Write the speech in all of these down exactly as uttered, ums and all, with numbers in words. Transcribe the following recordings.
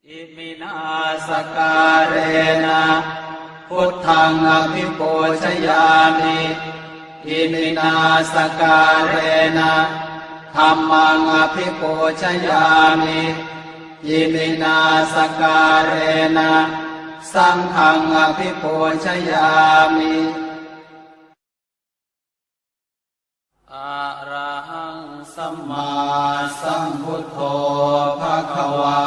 Iminā sakkārena buddhaṃ abhipūjayāmi. Iminā sakkārena dhammaṃ abhipūjayāmi. Iminā sakkārena saṅghaṃ abhipūjayāmi. Arahaṃ sammāsambuddho bhagavā.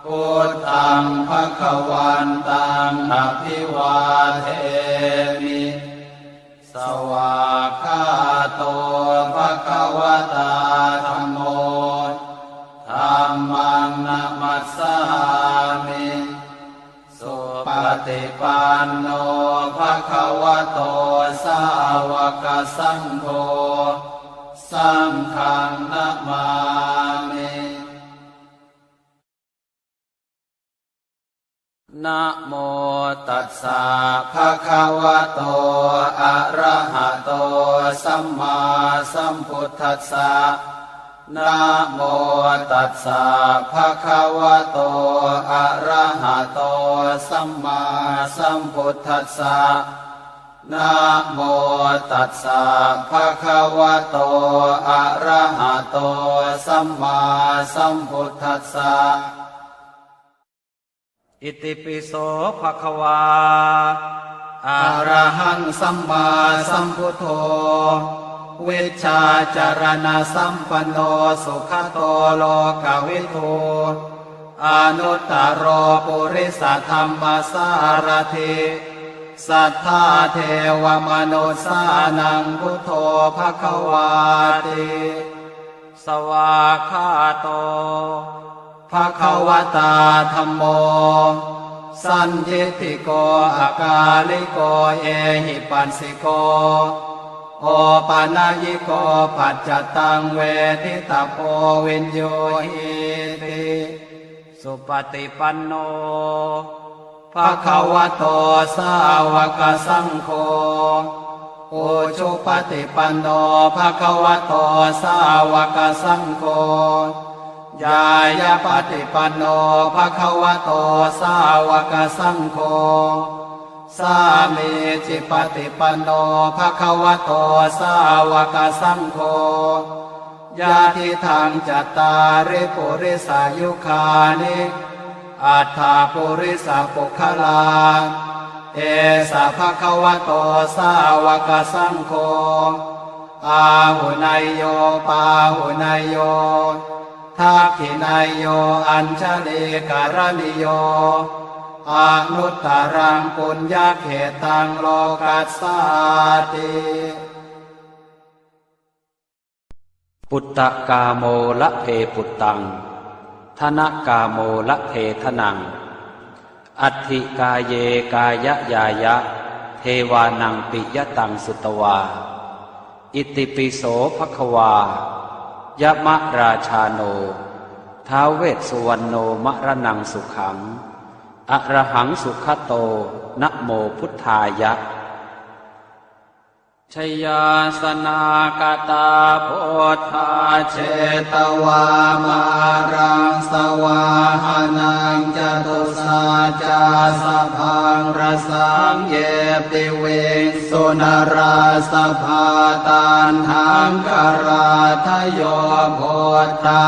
Buddhaṃ bhagavantaṃ abhivādemi. Svākkhāto bhagavatā dhammo. Dhammaṃ namassāmi. Supaṭipanno bhagavato sāvakasaṅgho. Saṅghaṃ namāmi. Namo tassa bhagavato arahato sammāsambuddhassa. Namo tassa bhagavato arahato sammāsambuddhassa. Namo tassa bhagavato arahato sammāsambuddhassa. Itipi so bhagavā arahaṃ sammāsambuddho vijjācaraṇasampanno sugato lokavidū anuttaro purisadammasārathi satthā devamanussānaṃ buddho bhagavāti. Svākkhāto bhagavatā dhammo sandiṭṭhiko akāliko ehipassiko opanayiko paccattaṃ veditabbo viññūhīti. Supaṭipanno bhagavato sāvakasaṅgho ujupaṭipanno bhagavato sāvakasaṅgho ñāyapaṭipanno bhagavato sāvakasaṅgho sāmīcipaṭipanno bhagavato sāvakasaṅgho yadidaṃ cattāri purisayugāni aṭṭha purisapuggalā esa bhagavato sāvakasaṅgho āhuneyyo pāhuneyyo dakkhiṇeyyo añjalikaraṇīyo anuttaraṃ puññakkhettaṃ lokassāti. Puttakāmo labhe puttaṃ, dhanakāmo labhe dhanaṃ, atthi kāye kāyañāya, devānaṃ piyataṃ sutvā. Itipi so bhagavā, yamarājāno, ท้าว vessuvaṇṇo, maraṇaṃ sukhaṃ, arahaṃ sugato, namo buddhāya. Jayāsanāgatā buddhā, jetvā māraṃ savāhanaṃ, catusaccāsabhaṃ rasaṃ, ye piviṃsu narāsabhā. Taṇhaṅkarādayo buddhā,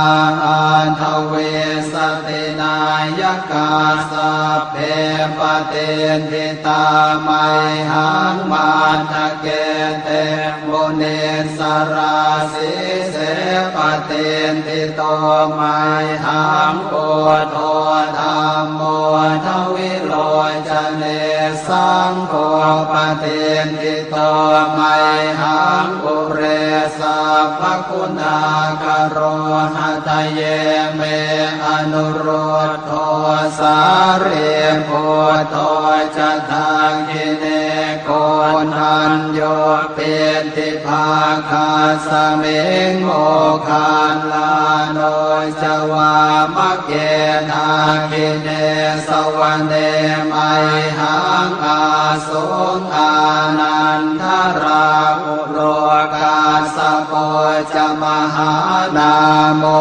aṭṭhavīsati nāyakā, sabbe patiṭṭhi tā mayhaṃ, matthake te munissarā. Sīse patiṭṭhito mayhaṃ, buddho dhammo dvilocane, saṅgho patiṭṭhito mayhaṃ, ure sabbaguṇākaro. Hadaye me anurud dho, sārīputto ca dakkhiṇe, ko Koṇḍañño piṭṭhibhāgasmiṃ moggallāno ca vāmake. Dakkhiṇe savane mayhaṃ ā suṃ ānandarāhulo kassapo ca mahānāmo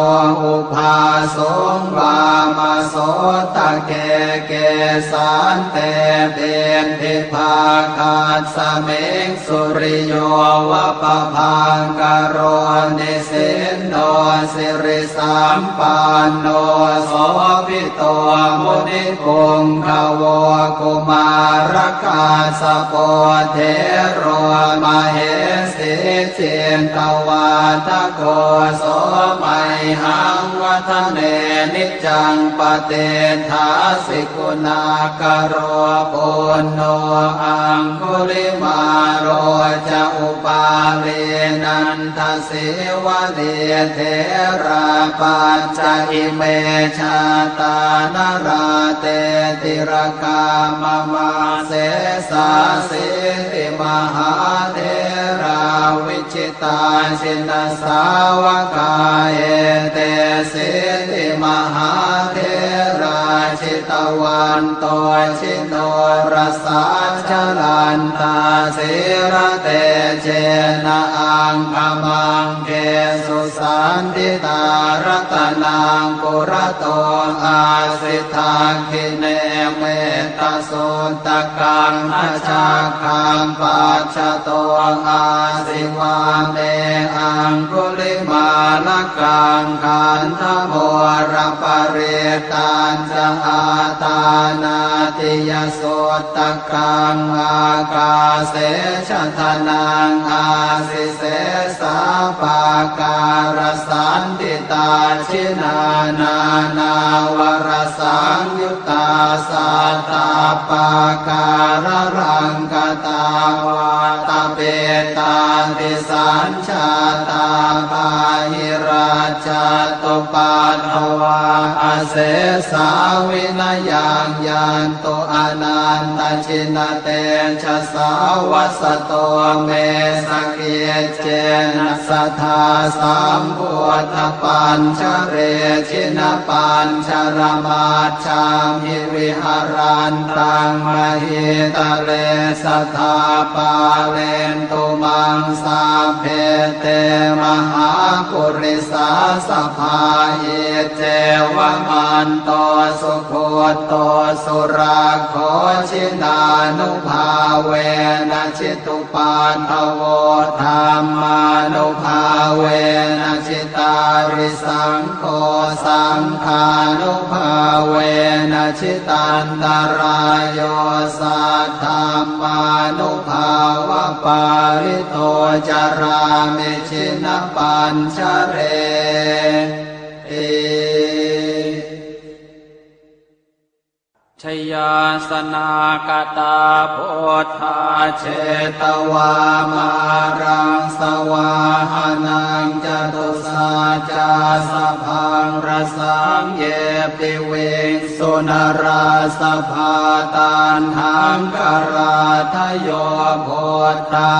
ubhāsuṃ vāmasotake. Kesante piṭṭhibhāgasmiṃ suriyo va pabhaṅkaro nisinno siri sampanno sobhito munipuṅgavo. Kumārakassapo thero mahesī cittavādako so mayhaṃ vadane niccaṃ patiṭṭhāsi guṇākaro. Puṇṇo aṅgulimālo ca upālī nanda sīvalī therā pañca ime jātā nalāṭe tilakā mama. Sesāsīti mahātherā vijitā jinasāvakā etesīti mahātherā jitavanto ji norasā jalantā sīlatejena aṅgamaṅgesu saṇṭhitā. Ratanaṃ purato āsi dakkhiṇe mettasuttakaṃ dhajaggaṃ pacchato āsi vāme aṅgulimālakaṃ. Khandhamoraparittañ ca āṭānāṭiyasuttakaṃ ākāse chadanaṃ āsi sesā pākārasaṇṭhitā. Jinā nānāvarasaṃyuttā sattappākāralaṅkatā vātapittādisañ jātā bāhirajjhattupaddavā asesā vinayaṃ yantu anantajinatejasā. Vasato me sakiccena sadā sambuddhapañjare jinapañjaramaj jhamhi viharantaṃ mahītale sadā pālentu maṃ sabbe te mahāpurisāsabhā. Iccevamanto sugutto surakkho jinānubhāvena jitu paddavo dhammānubhāvena jitārisaṅgho saṅghānubhāvena jitantarāyo saddhammānubhāvapālito carāmi jinapañjareti. Jayāsanākatā buddhā jetvā māraṃ savāhanaṃ catusaccāsabhaṃ rasaṃ ye piviṃsu narāsabhā. Taṇhaṅkarādayo buddhā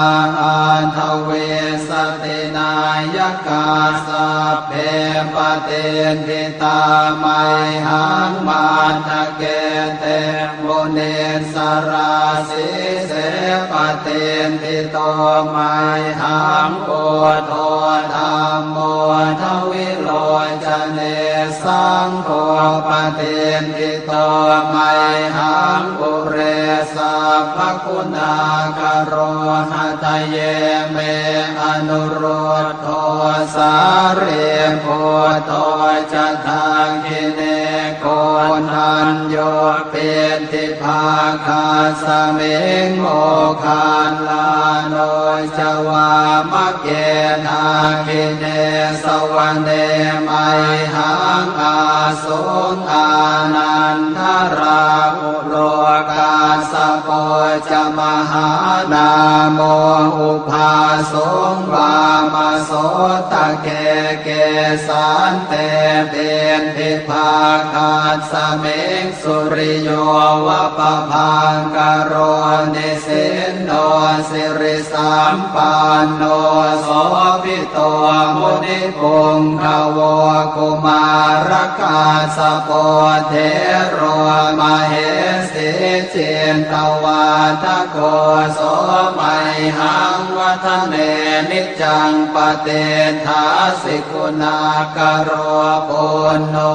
aṭṭhavīsati nāyakā sabbe patiṭṭhi tā mayhaṃ matthake te munissarā. Sīse patiṭṭhito mayhaṃ buddho dhammo dvilocane saṅgho patiṭṭhito mayhaṃ ure sabbaguṇākaro. Hadaye me anurud dho sārīputto ca dakkhiṇe koṇḍañño piṭṭhibhāgasmiṃ moggallāno ca vāmake. Dakkhiṇe savane mayhaṃ ā suṃ ānandarāhulo kassapo ca mahā nāmo ubhāsuṃ vāmasotake. Kesante piṭṭhibhāgasmiṃ suriyo va pabhaṅkaro, nisinno sirisampanno sobhi to munipuṅgavo. Kumārakassapo thero mahesī cittavādako, so mayhaṃ vadane niccaṃ patiṭṭhāsi guṇākaro. Puṇṇo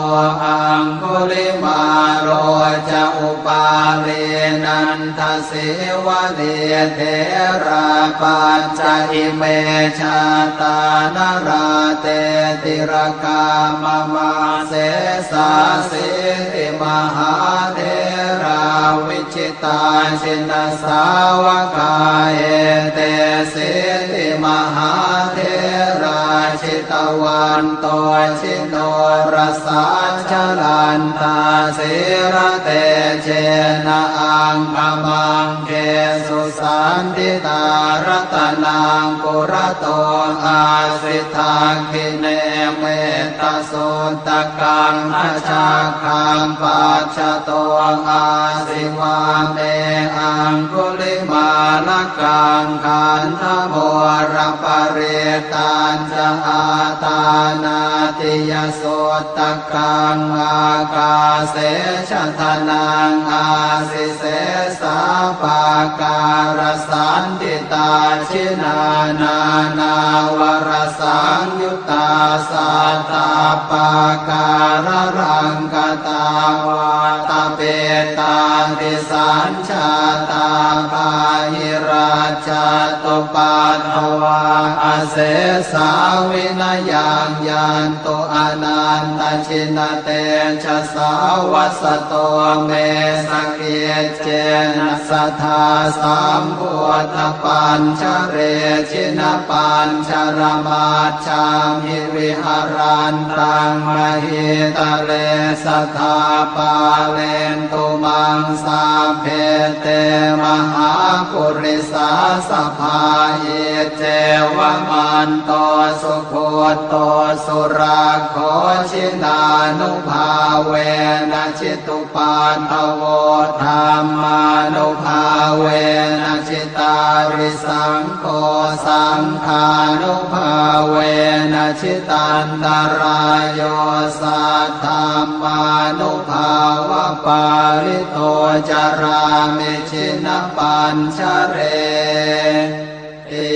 aṅgulimālo ca upālī nanda sīvalī, therā pañca ime jātā nalāṭe tilakā mama. Sesāsīti mahātherā vijitā jinasāvakā, etesīti mahātherā jitavanto ji norasā, jalantā sīlatejena aṅgamaṅgesu saṇṭhitā. Ratanaṃ purato āsi dakkhiṇe mettasuttakaṃ, dhajaggaṃ pacchato āsi vāme aṅgulimālakaṃ. Khandhamoraparittañ ca āṭānāṭiyasuttakaṃ, ākāse chadanaṃ āsi sesā pākārasaṇṭhitā. Jinā nānāvarasaṃyuttā sattappākāralaṅkatā, vātapittādisañ jātā bāhirajjhattupaddavā, asesā vinayaṃ yantu anantajinatejasā. Vasato me sakiccena sadā sambuddhapañjare, jinapañjaramaj jhamhi viharantaṃ mahītale, sadā pālentu maṃ sabbe te mahāpurisāsabhā. Iccevamanto sugutto surakkho, jinānubhāvena jitu paddavo, dhammānubhāvena jitārisaṅgho, saṅghānubhāvena jitantarāyo, saddhammānubhāvapālito carāmi jinapañjareti.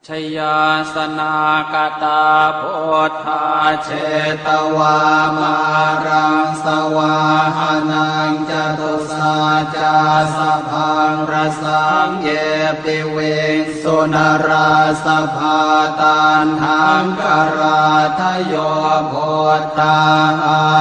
Jayāsanākatā buddhā jetvā māraṃ savāhanaṃ, catusaccāsabhaṃ rasaṃ ye piviṃsu narāsabhā. Taṇhaṅkarādayo buddhā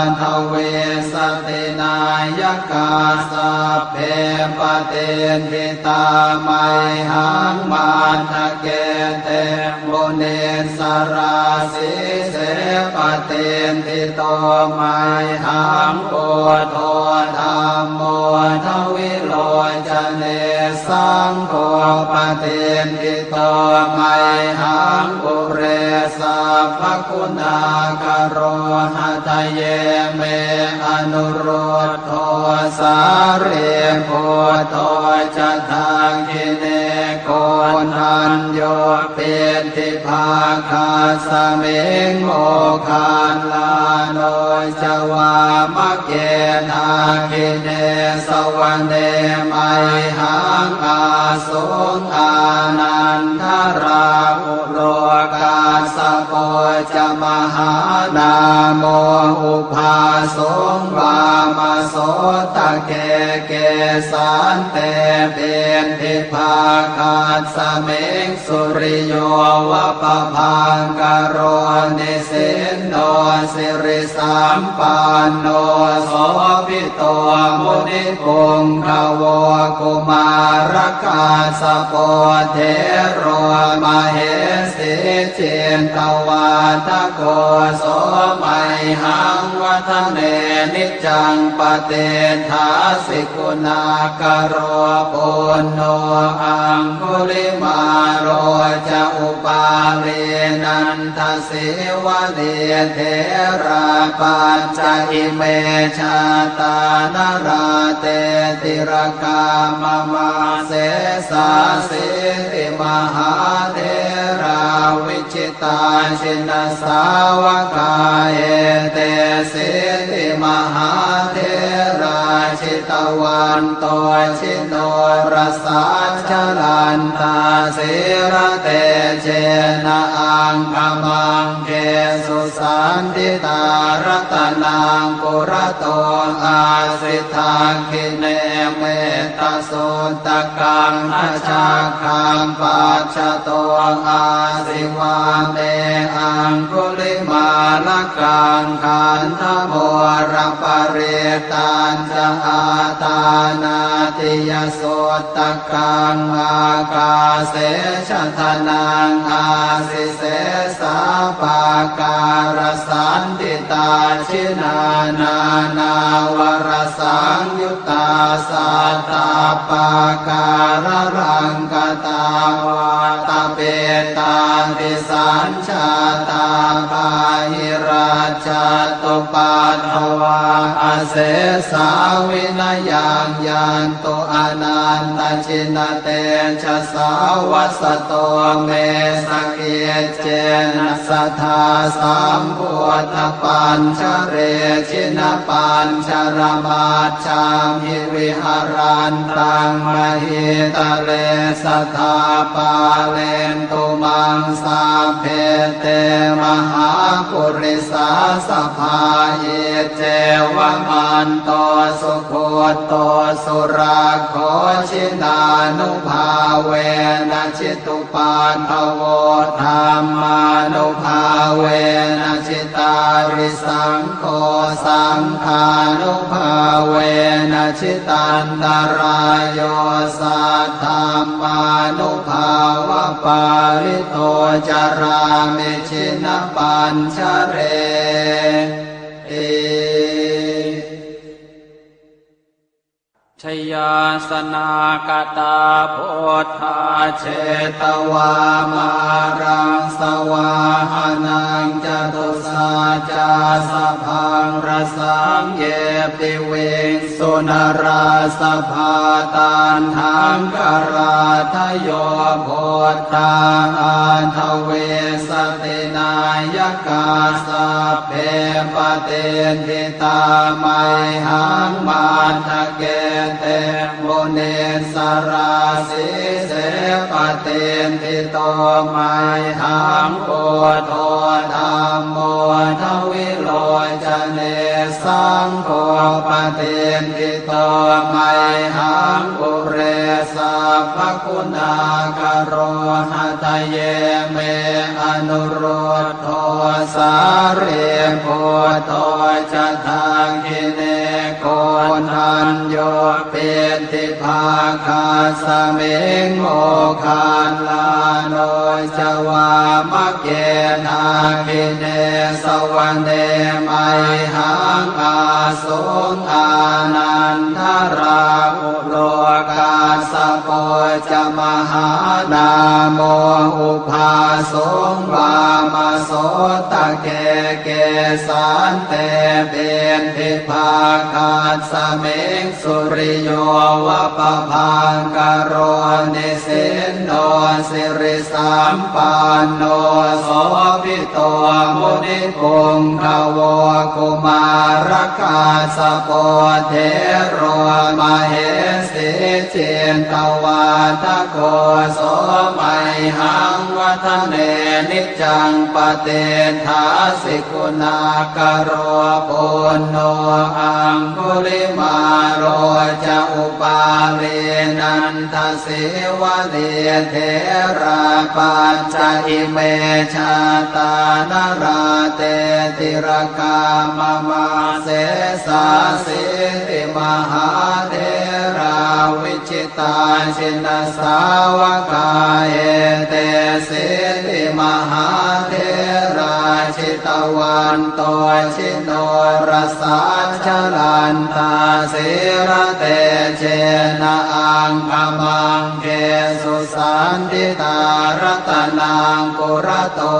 aṭṭhavīsati nāyakā, sabbe patiṭṭhi tā mayhaṃ matthake te munissarā. Sīse patiṭṭhito mayhaṃ buddho dhammo dvilocane, saṅgho patiṭṭhito mayhaṃ ure sabbaguṇākaro. Hadaye me anurud dho sārīputto ca dakkhiṇe, koṇḍañño piṭṭhibhāgasmiṃ moggallāno ca vāmake. Dakkhiṇe savane mayhaṃ ā suṃ ānandarāhulo, kassapo ca mahānāmo ubhāsuṃ vāmasotake. Kesante piṭṭhibhāgasmiṃ suriyo va pabhaṅkaro, nisinno sirisampanno sobhito munipuṅgavo. Kumārakassapo thero mahesī cittavādako so mayhaṃ vadane niccaṃ patiṭṭhāsi guṇākaro. Puṇṇo aṅgulimālo ca upālī nanda sīvalī therā pañca ime jātā nalāṭe tilakā mama. Sesāsīti mahātherā vijitā jinasāvakā etesīti mahātherā jitavanto ji norasā jalantā sīlatejena aṅgamaṅgesu saṇṭhitā. Ratanaṃ purato āsi dakkhiṇe mettasuttakaṃ dhajaggaṃ pacchato āsi vāme aṅgulimālakaṃ. Khandhamoraparittañ ca āṭānāṭiyasuttakaṃ ākāse chadanaṃ āsi sesā pākārasaṇṭhitā. Jinā nānāvarasaṃyuttā sattappākāralaṅkatā vātapittādisañ jātā bāhirajjhattupaddavā asesā vinayaṃ yantu anantajinatejasā. Vasato me sakiccena sadā sambuddhapañjare jinapañjaramaj jhamhi viharantaṃ mahītale sadā pālentu maṃ sabbe te mahāpurisāsabhā. Iccevamanto sugutto surakkho jinānubhāvena jitu paddavo dhammānubhāvena jitārisaṅgho saṅghānubhāvena jitantarāyo saddhammānubhāvapālito carāmi jinapañjareti. Jayāsanāgatā buddhā jetvā māraṃ savāhanaṃ catusaccāsabhaṃ rasaṃ ye piviṃsu narāsabhā. Taṇhaṅkarādayo buddhā aṭṭhavīsati nāyakā sabbe patiṭṭhi tā mayhaṃ matthake te munissarā. Sīse patiṭṭhito mayhaṃ buddho dhammo dvilocane saṅgho patiṭṭhito mayhaṃ ure sabbaguṇākaro. Hadaye me anurud dho sārīputto ca dakkhiṇe koṇḍañño piṭṭhibhāgasmiṃ moggallāno ca vāmake. Dakkhiṇe savane mayhaṃ āsuṃ ānandarāhu lo kassapo ca mahānāmo ubhāsuṃ vāmasotake. Kesante piṭṭhibhāgasmiṃ suriyo va pabhaṅkaro nisinno siri sampanno sobhito munipuṅgavo. Kumārakassapo thero mahesī cittavā Vātako so mayhaṃ vadane niccaṃ patiṭṭhāsi guṇākaro. Puṇṇo aṅgulimālo ca upālī nandasīvalī, therā pañca ime jātā nalāṭe tilakā mama. Sesāsīti mahātherā viji tā jinasāvakā, etesīti mahātherā jitavanto jinorasā, jalantā sīlatejena aṅgamaṅgesu saṇṭhitā. Ratanaṃ purato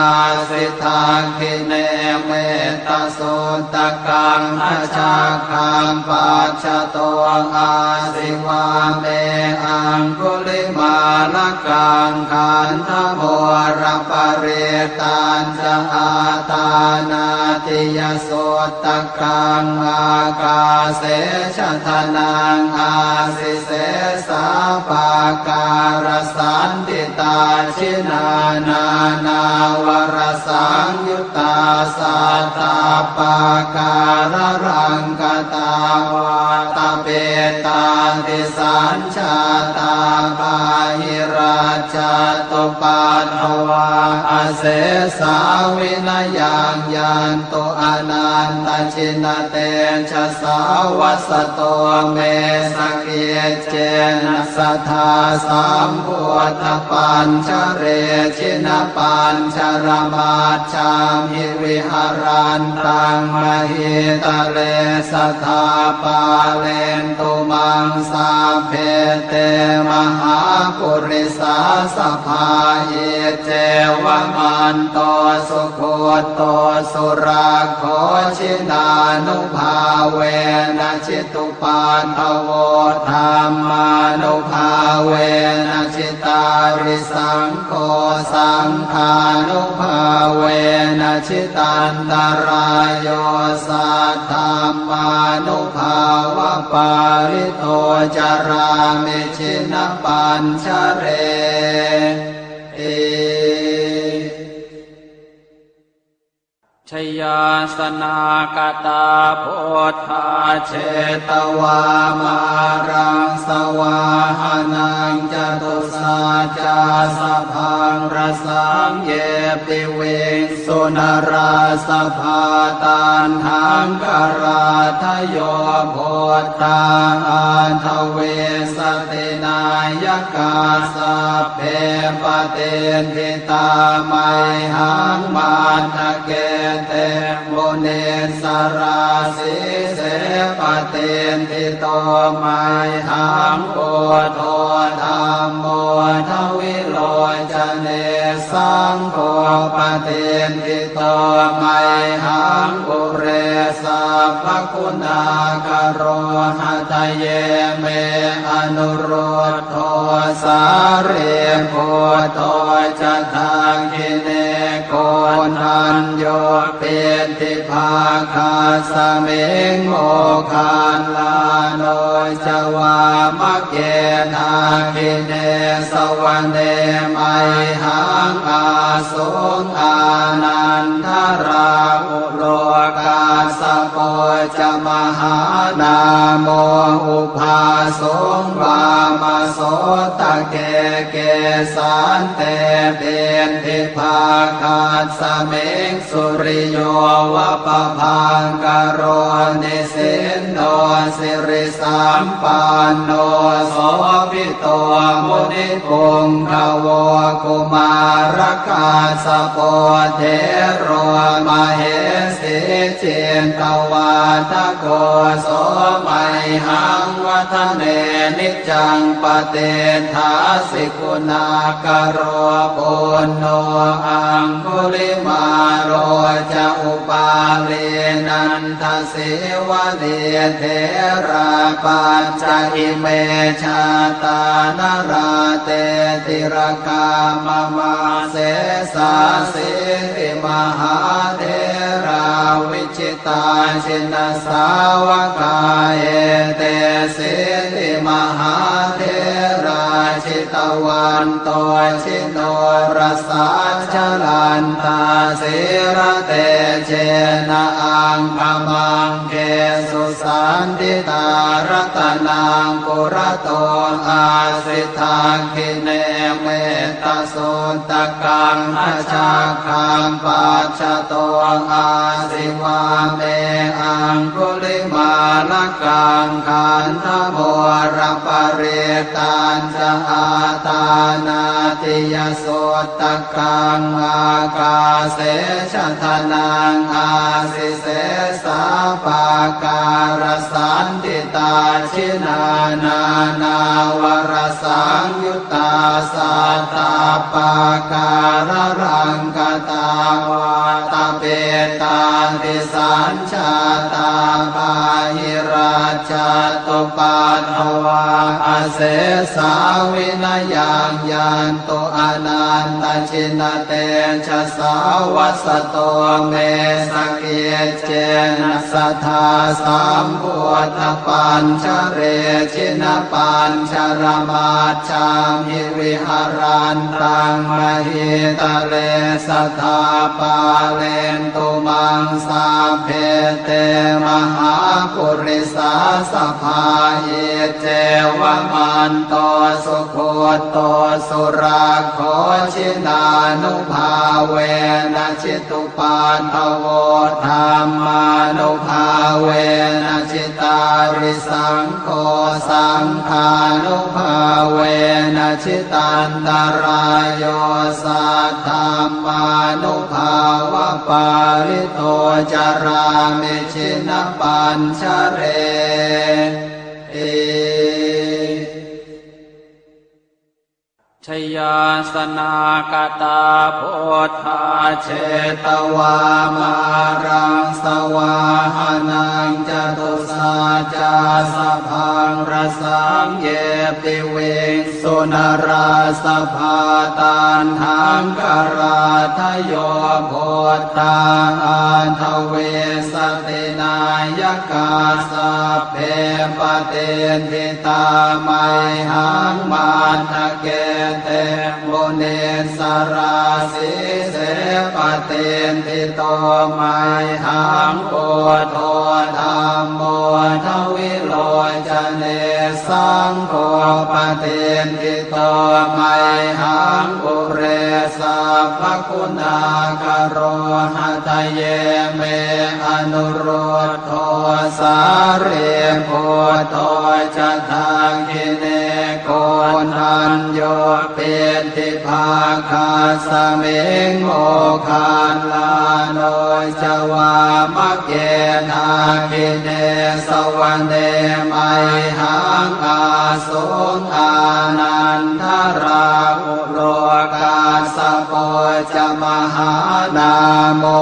āsi dakkhiṇe metta suttakaṃ, dhajaggaṃ pacchato āsi vāme aṅgulimālakaṃ. Khandhamoraparittañca āṭānāṭiyasuttakaṃ, ākāse chadanaṃ āsi sesā pākārasaṇṭhitā. Jinā nānāvarasaṃyu ttā sattappākāralaṅkatā, vātapittādisañjātā bāhirajjhattupaddavā, asesā vinayaṃ yantu anantajinatejasā. Vasato me sakic cena sadā sambuddhapañjare, jinapañjaramajjhamhi viharantaṃ mahītale, sadā pālentu maṃ sabbe te mahāpurisāsabhā. Iccevamanto sugutto surakkho, jinānubhāvena jitu paddavo, dhammānubhāvena jitārisaṅgho, saṅghānubhāvena jitantarāyo, saddhammānubhāvapālito carāmi jinapañjareti. Jayāsanākatā buddhā jetvā māraṃ savāhanaṃ, catusaccāsabhaṃ rasaṃ ye piviṃsu narāsabhā. Taṇhaṅkarādayo buddhā aṭṭhavīsati nāyakā, sabbe patiṭṭhi tā mayhaṃ matthake te munissarā. Sīse patiṭṭhito mayhaṃ buddho dhammo dvilocane, saṅgho patiṭṭhito mayhaṃ ure sabbaguṇākaro. Hadaye me anurud dho sārīputto ca dakkhiṇe, koṇḍañño piṭṭhibhāgasmiṃ moggallāno ca vāmake. Dakkhiṇe savane mayhaṃ ā suṃ ānandarāhulo, kassapo ca mahānāmo ubhāsuṃ vāmasotake. Kesante piṭṭhibhāgasmiṃ suriyo va pabhaṅkaro, nisinno siri sampanno sobhito munipuṅgavo. Kumārakassapo thero mahesī cittavādako, so mayhaṃ vadane niccaṃ patiṭṭhāsi guṇākaro. Puṇṇo aṅgulimālo ca upālī nanda sīvalī, therā pañca ime jātā nalāṭe tilakā mama. Sesāsīti mahātherā vijitā jinasāvakā, etesīti mahātherā vanto jinorasā, jalantā sīlatejena aṅgamaṅgesu saṇṭhitā. Ratanaṃ purato āsi, dakkhiṇe mettasuttakaṃ, dhajaggaṃ pacchato āsi, vāme aṅgulimālakaṃ. Khandhamoraparittañ ca āṭānāṭiyasuttakaṃ, ākāse chadanaṃ āsi, sesā pākārasaṇṭhitā. Jinā nānāvarasaṃyuttā sattappākāralaṅkatā, vātapittādisañ jātā bāhirajjhattupaddavā, asesā vinayaṃ yantu anantajinatejasā. Vasato me sakiccena sadā sambuddhapañjare, jinapañjaramaj jhamhi viharantaṃ mahītale, sadā pālentu maṃ sabbe te mahāpurisāsabhā. Iccevamanto sugutto surakkho, jinānubhāvena jitu paddavo, dhammānubhāvena jitārisaṅgho, saṅghānubhāvena jitantarāyo, saddhammānubhāvapālito carāmi jinapañjareti. Jayāsanāgatā buddhā jetvā māraṃ savāhanaṃ, catusaccāsabhaṃ rasaṃ ye piviṃsu narāsabhā. Taṇhaṅkarādayo buddhā aṭṭhavīsati nāyakā, sabbe patiṭṭhi tā mayhaṃ matthake te munissarā. Sīse patiṭṭhito mayhaṃ buddho dhammo dvilocane, saṅgho patiṭṭhito mayhaṃ ure sabbaguṇākaro. Hadaye me anurud dho sārīputto ca dakkhiṇe, koṇḍañño piṭṭhibhāgasmiṃ moggallāno ca vāmake. Dakkhiṇe savane mayhaṃ āsuṃ ānandarāhu lo, kassapo ca mahānāmo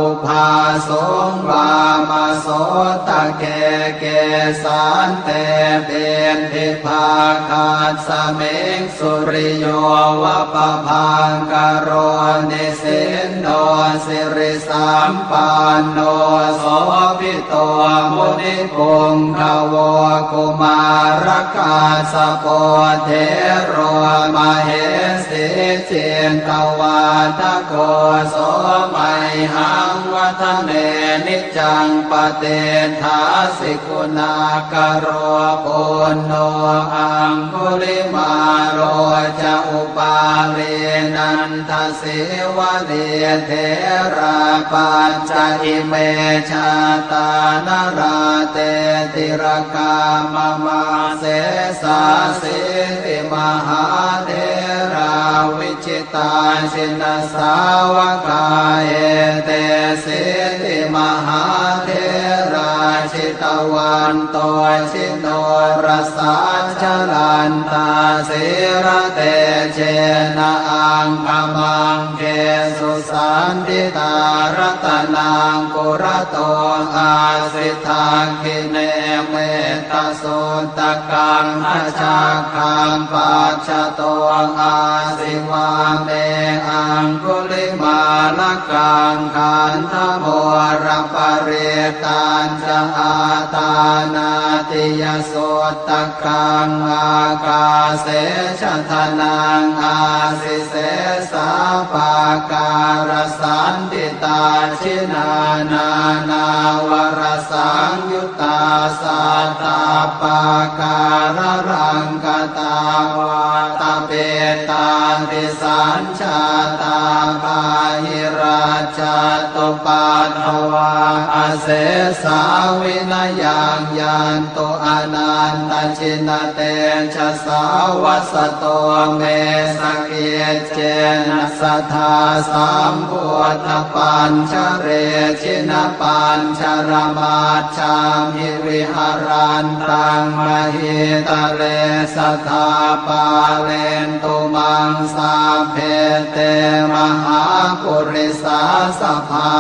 ubhāsuṃ vāmasotake. Kesante piṭṭhibhāgasmiṃ suriyo va pabhaṅkaro, nisinno siri sampanno sobhito munipuṅgavo. Kumārakassapo thero mahesī cittavādako, so mayhaṃ vadane niccaṃ patiṭṭhāsi guṇākaro. Puṇṇo aṅgulimālo ca upālī nanda sīvalī, therā pañca ime jātā nalāṭe tilakā mama. Sesāsīti mahātherā vijitā jinasāvakā, etesīti mahātherā jitavanto ji norasā, jalantā sīlatejena aṅgamaṅgesu saṇṭhitā. Ratanaṃ purato āsi, dakkhiṇe mettasuttakaṃ, dhajaggaṃ pacchato āsi, vāme aṅgulimālakaṃ. Khandhamoraparittañ ca Āṭānāṭiyasuttakaṃ ākāse chadanaṃ āsi sesā pākārasaṇṭhitā. Jinā nānāvarasaṃyuttā sattappākāralaṅkatā vātapittādisañ jātā bāhirajjhattupaddavā asesā vinayaṃ yantu anantajinatejasā. Vasato me sakiccena sadā sambuddhapañjare jinapañjaramaj jhamhi viharantaṃ mahītale sadā pālentu maṃ sabbe te mahāpurisāsabhā.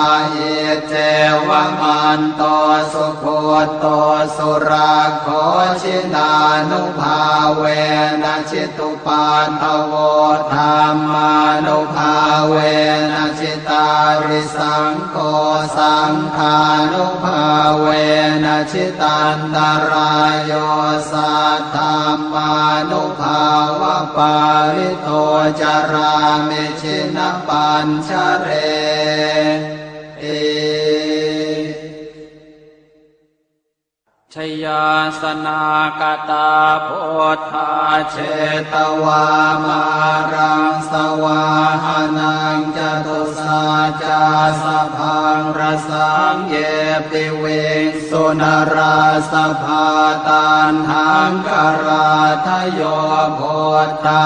Iccevamanto sugutto surakkho jinānubhāvena jitu paddavo dhammānubhāvena jitārisaṅgho saṅghānubhāvena jitantarāyo saddhammānubhāvapālito carāmi jinapañjareti. Jayāsanākatā buddhā jetvā māraṃ savāhanaṃ catusaccāsabhaṃ rasaṃ ye piviṃsu narāsabhā. Taṇhaṅkarādayo buddhā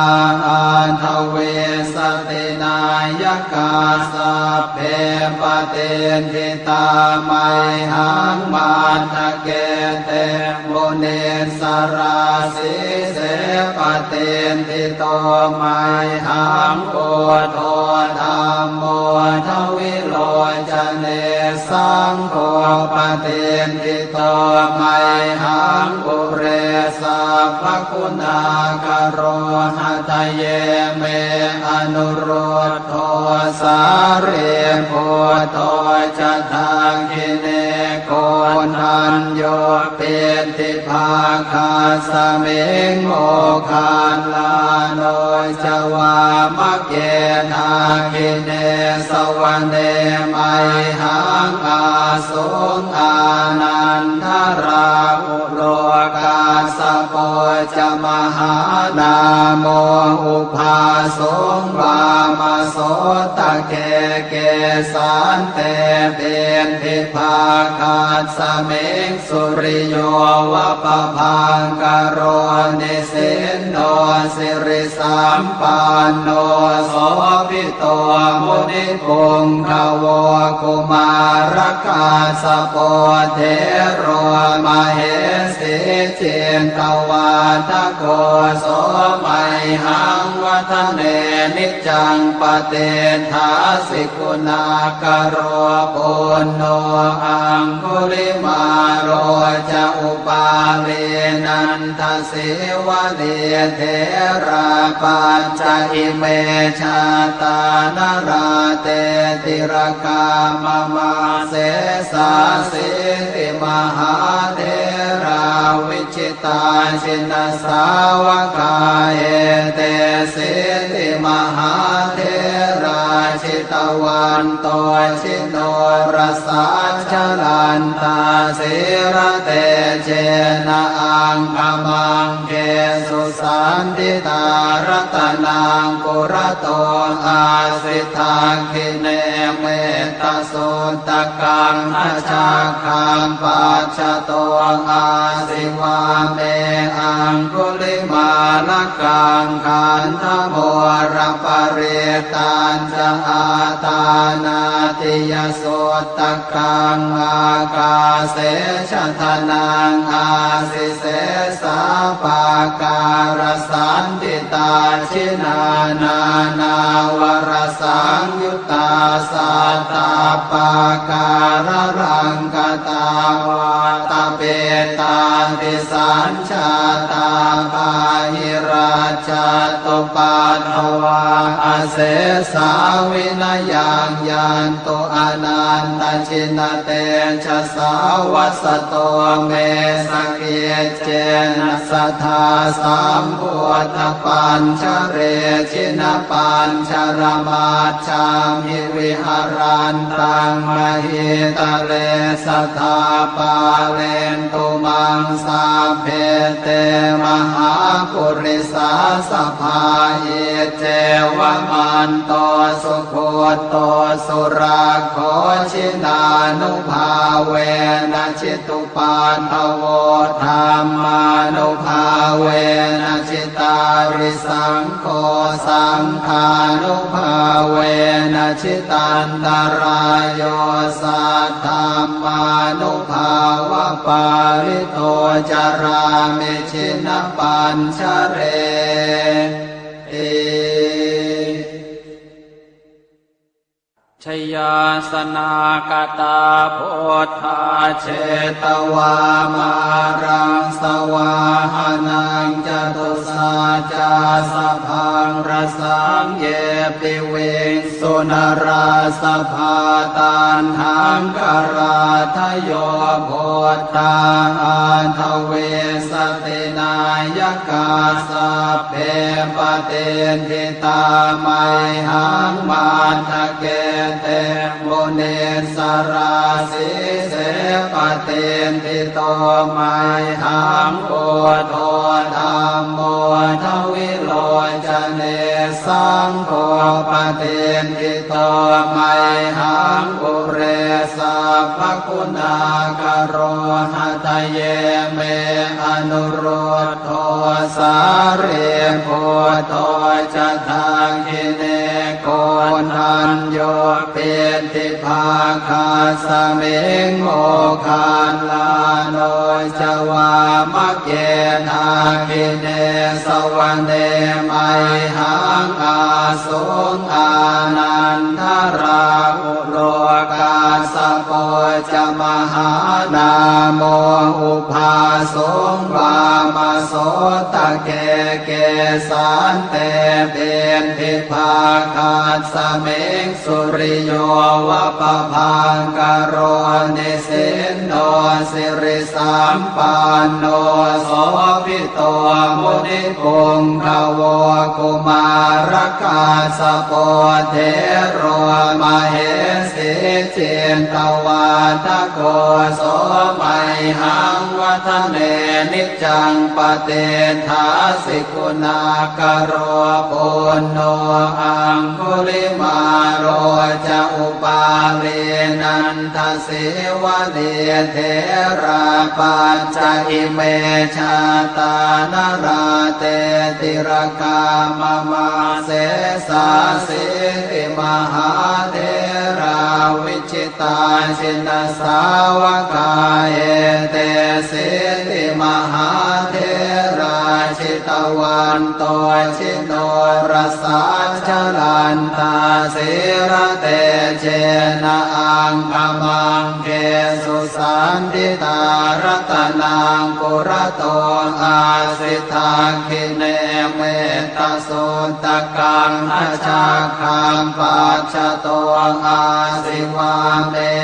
aṭṭhavīsati nāyakā sabbe patiṭṭhi tā mayhaṃ matthake te munissarā. Sīse patiṭṭhito mayhaṃ buddho dhammo dvilocane saṅgho patiṭṭhito mayhaṃ ure sabbaguṇākaro. Hadaye me anurud dho sārīputto ca dakkhiṇe koṇḍañño piṭṭhibhāgasmiṃ moggallāno ca vāmake. Dakkhiṇe savane mayhaṃ āsuṃ ānandarāhu lo kassapo ca mahānāmo ubhāsuṃ vāmasotake. Kesante piṭṭhibhāgasmiṃ suriyo va pabhaṅkaro nisinno siri sampanno sobhito munipuṅgavo. Kumārakassapo thero mahesī cittavādako so mayhaṃ vadane niccaṃ patiṭṭhāsi guṇākaro. Puṇṇo aṅgulimālo ca upālī nanda sīvalī therā pañca ime jātā nalāṭe tilakā mama. Sesāsīti mahātherā vijitā jinasāvakā etesīti mahātherā jitavanto ji norasā jalantā sīlatejena aṅgamaṅgesu saṇṭhitā. Ratanaṃ purato āsi dakkhiṇe mettasuttakaṃ dhajaggaṃ pacchato āsi vāme aṅgulimālakaṃ. Khandhamoraparittañ ca āṭānāṭiyasuttakaṃ ākāse chadanaṃ āsi sesā pākārasaṇṭhitā. Jinā nānāvarasaṃyuttā sattappākāralaṅkatā vātapittādisañ jātā bāhirajjhattupaddavā asesā vinayaṃ yantu anantajinatejasā. Vasato me sakiccena sadā sambuddhapañjare, jinapañjaramajjhamhi viharantaṃ mahītale, sadā pālentu maṃ sabbe te mahāpurisāsabhā. Iccevamanto sugutto surakkho, jinānubhāvena jitupaddavo, dhammānubhāvena jitārisaṅgho, saṅghānubhāvena jitantarāyo, saddhammānubhāvapālito carāmi jinapañjareti. Jayāsanākatā buddhā jetvā māraṃ savāhanaṃ, catusaccāsabhaṃ rasaṃ ye piviṃsu narāsabhā. Taṇhaṅkarādayo buddhā aṭṭhavīsati nāyakā, sabbe patiṭṭhi tā mayhaṃ matthake te munissarā. Sīse patiṭṭhito mayhaṃ buddho dhammo dvilocane, saṅgho patiṭṭhito mayhaṃ ure sabbaguṇākaro. Hadaye me anurud dho sārīputto ca dakkhiṇe, koṇḍañño piṭṭhibhāgasmiṃ moggallāno ca vāmake. Dakkhiṇe savane mayhaṃ āsuṃ ānandarāhu lo, kassapo ca mahānāmo ubhāsuṃ vāmasotake. Kesante piṭṭhibhāgasmiṃ suriyo va pabhaṅkaro, nisinno siri sampanno sobhito munipuṅgavo. Kumārakassapo thero mahesī cittavādako, so mayhaṃ vadane niccaṃ patiṭṭhāsi guṇākaro. Puṇṇo aṅgulimālo ca upālī nanda sīvalī, therā pañca ime jātā nalāṭe tilakā mama. Sesāsīti mahātherā vijitā jinasāvakā, etesīti mahātherā jitavanto ji norasā, jalantā sīlatejena aṅgamaṅgesu saṇṭhitā. Ratanaṃ purato āsi dakkhiṇe mettasuttakaṃ, dhajaggaṃ pacchato āsi vāme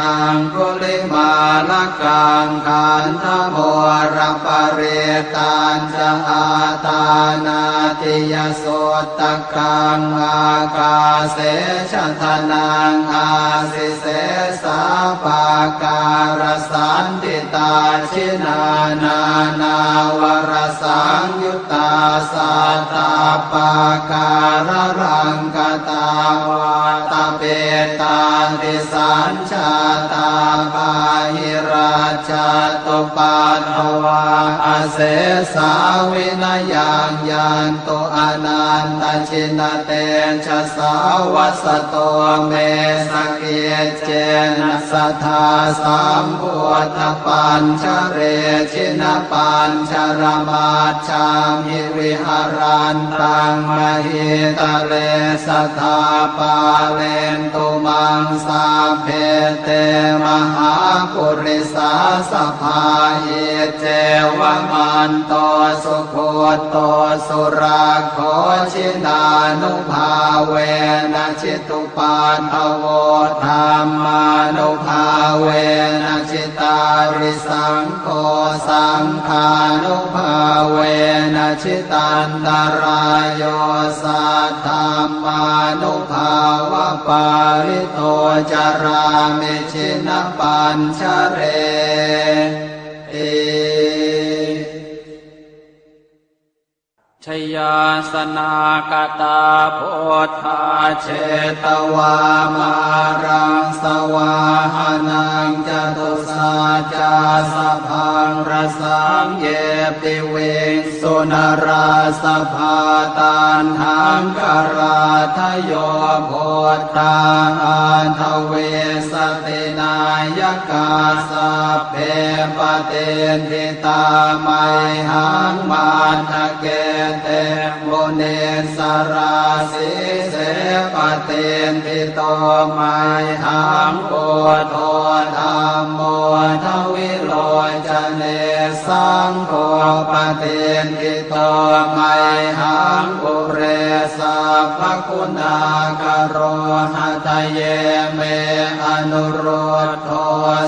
aṅgulimālakaṃ. Khandhamoraparittañ ca āṭānāṭiyasuttakaṃ, ākāse chadanaṃ āsi sesā pākārasaṇṭhitā. Jinā nānāvarasaṃyuttā sattappākāralaṅkatā, vātapittādisañ jātā bāhirajjhattupaddavā, asesā vinayaṃ yantu anantajinatejasā. Vasato me sakiccena sadā sambuddhapañjare, jinapañjaramajjhamhi viharantaṃ mahītale, sadā pālentu maṃ sabbe te mahā purisāsabhā. Iccevamanto sugutto surakkho jinānubhāvena jitu paddavo dhammānubhāvena jitārisaṅgho saṅghānubhāvena jitantarāyo saddhammānubhāvapālito carāmi jinapañjareti. Jayāsanākatā buddhā jetvā māraṃ savāhanaṃ catusaccāsabhaṃ rasaṃ ye piviṃsu narāsabhā. Taṇhaṅkarādayo buddhā aṭṭhavīsati nāyakā sabbe patiṭṭhi tā mayhaṃ matthake te munissarā. Sīse patiṭṭhito mayhaṃ buddho dhammo dvilocane saṅgho patiṭṭhito mayhaṃ ure sabbaguṇākaro. Hadaye me anurud dho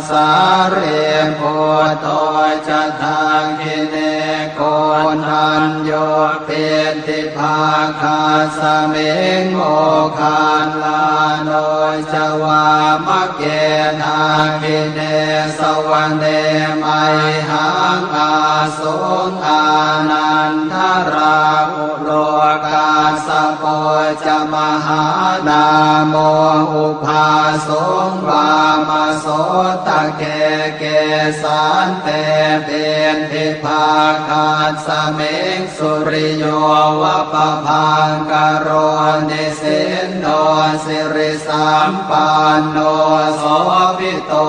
sārīputto ca dakkhiṇe koṇḍañño piṭṭhibhāgasmiṃ moggallāno ca vāmake. Dakkhiṇe savane mayhaṃ āsuṃ ānandarāhu lo kassapo ca mahānāmo ubhāsuṃ vāmasotake. Kesante piṭṭhibhāgasmiṃ suriyo va pabhaṅkaro nisinno siri sampanno sobhito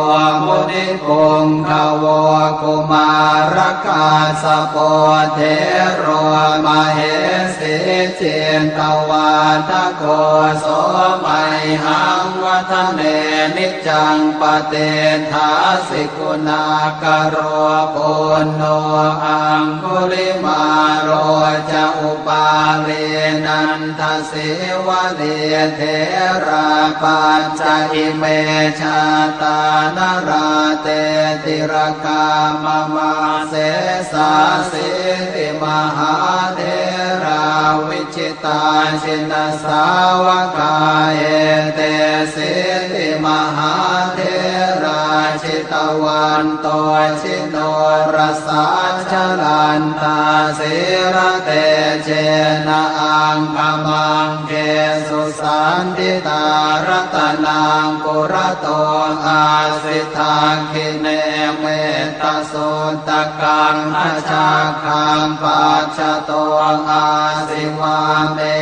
munipuṅgavo. Kumārakassapo thero mahesī cittavādako so mayhaṃ vadane niccaṃ patiṭṭhāsi guṇākaro. Puṇṇo aṅgulimālo ca upālī nanda sīvalī therā pañca ime jātā nalāṭe tilakā mama. Sesāsīti mahātherā vijitā jinasāvakā etesīti mahātherā jitavanto ji norasā jalantā sīlatejena aṅgamaṅgesu saṇṭhitā. Ratanaṃ purato āsi dakkhiṇe mettasuttakaṃ dhajaggaṃ pacchato āsi vāme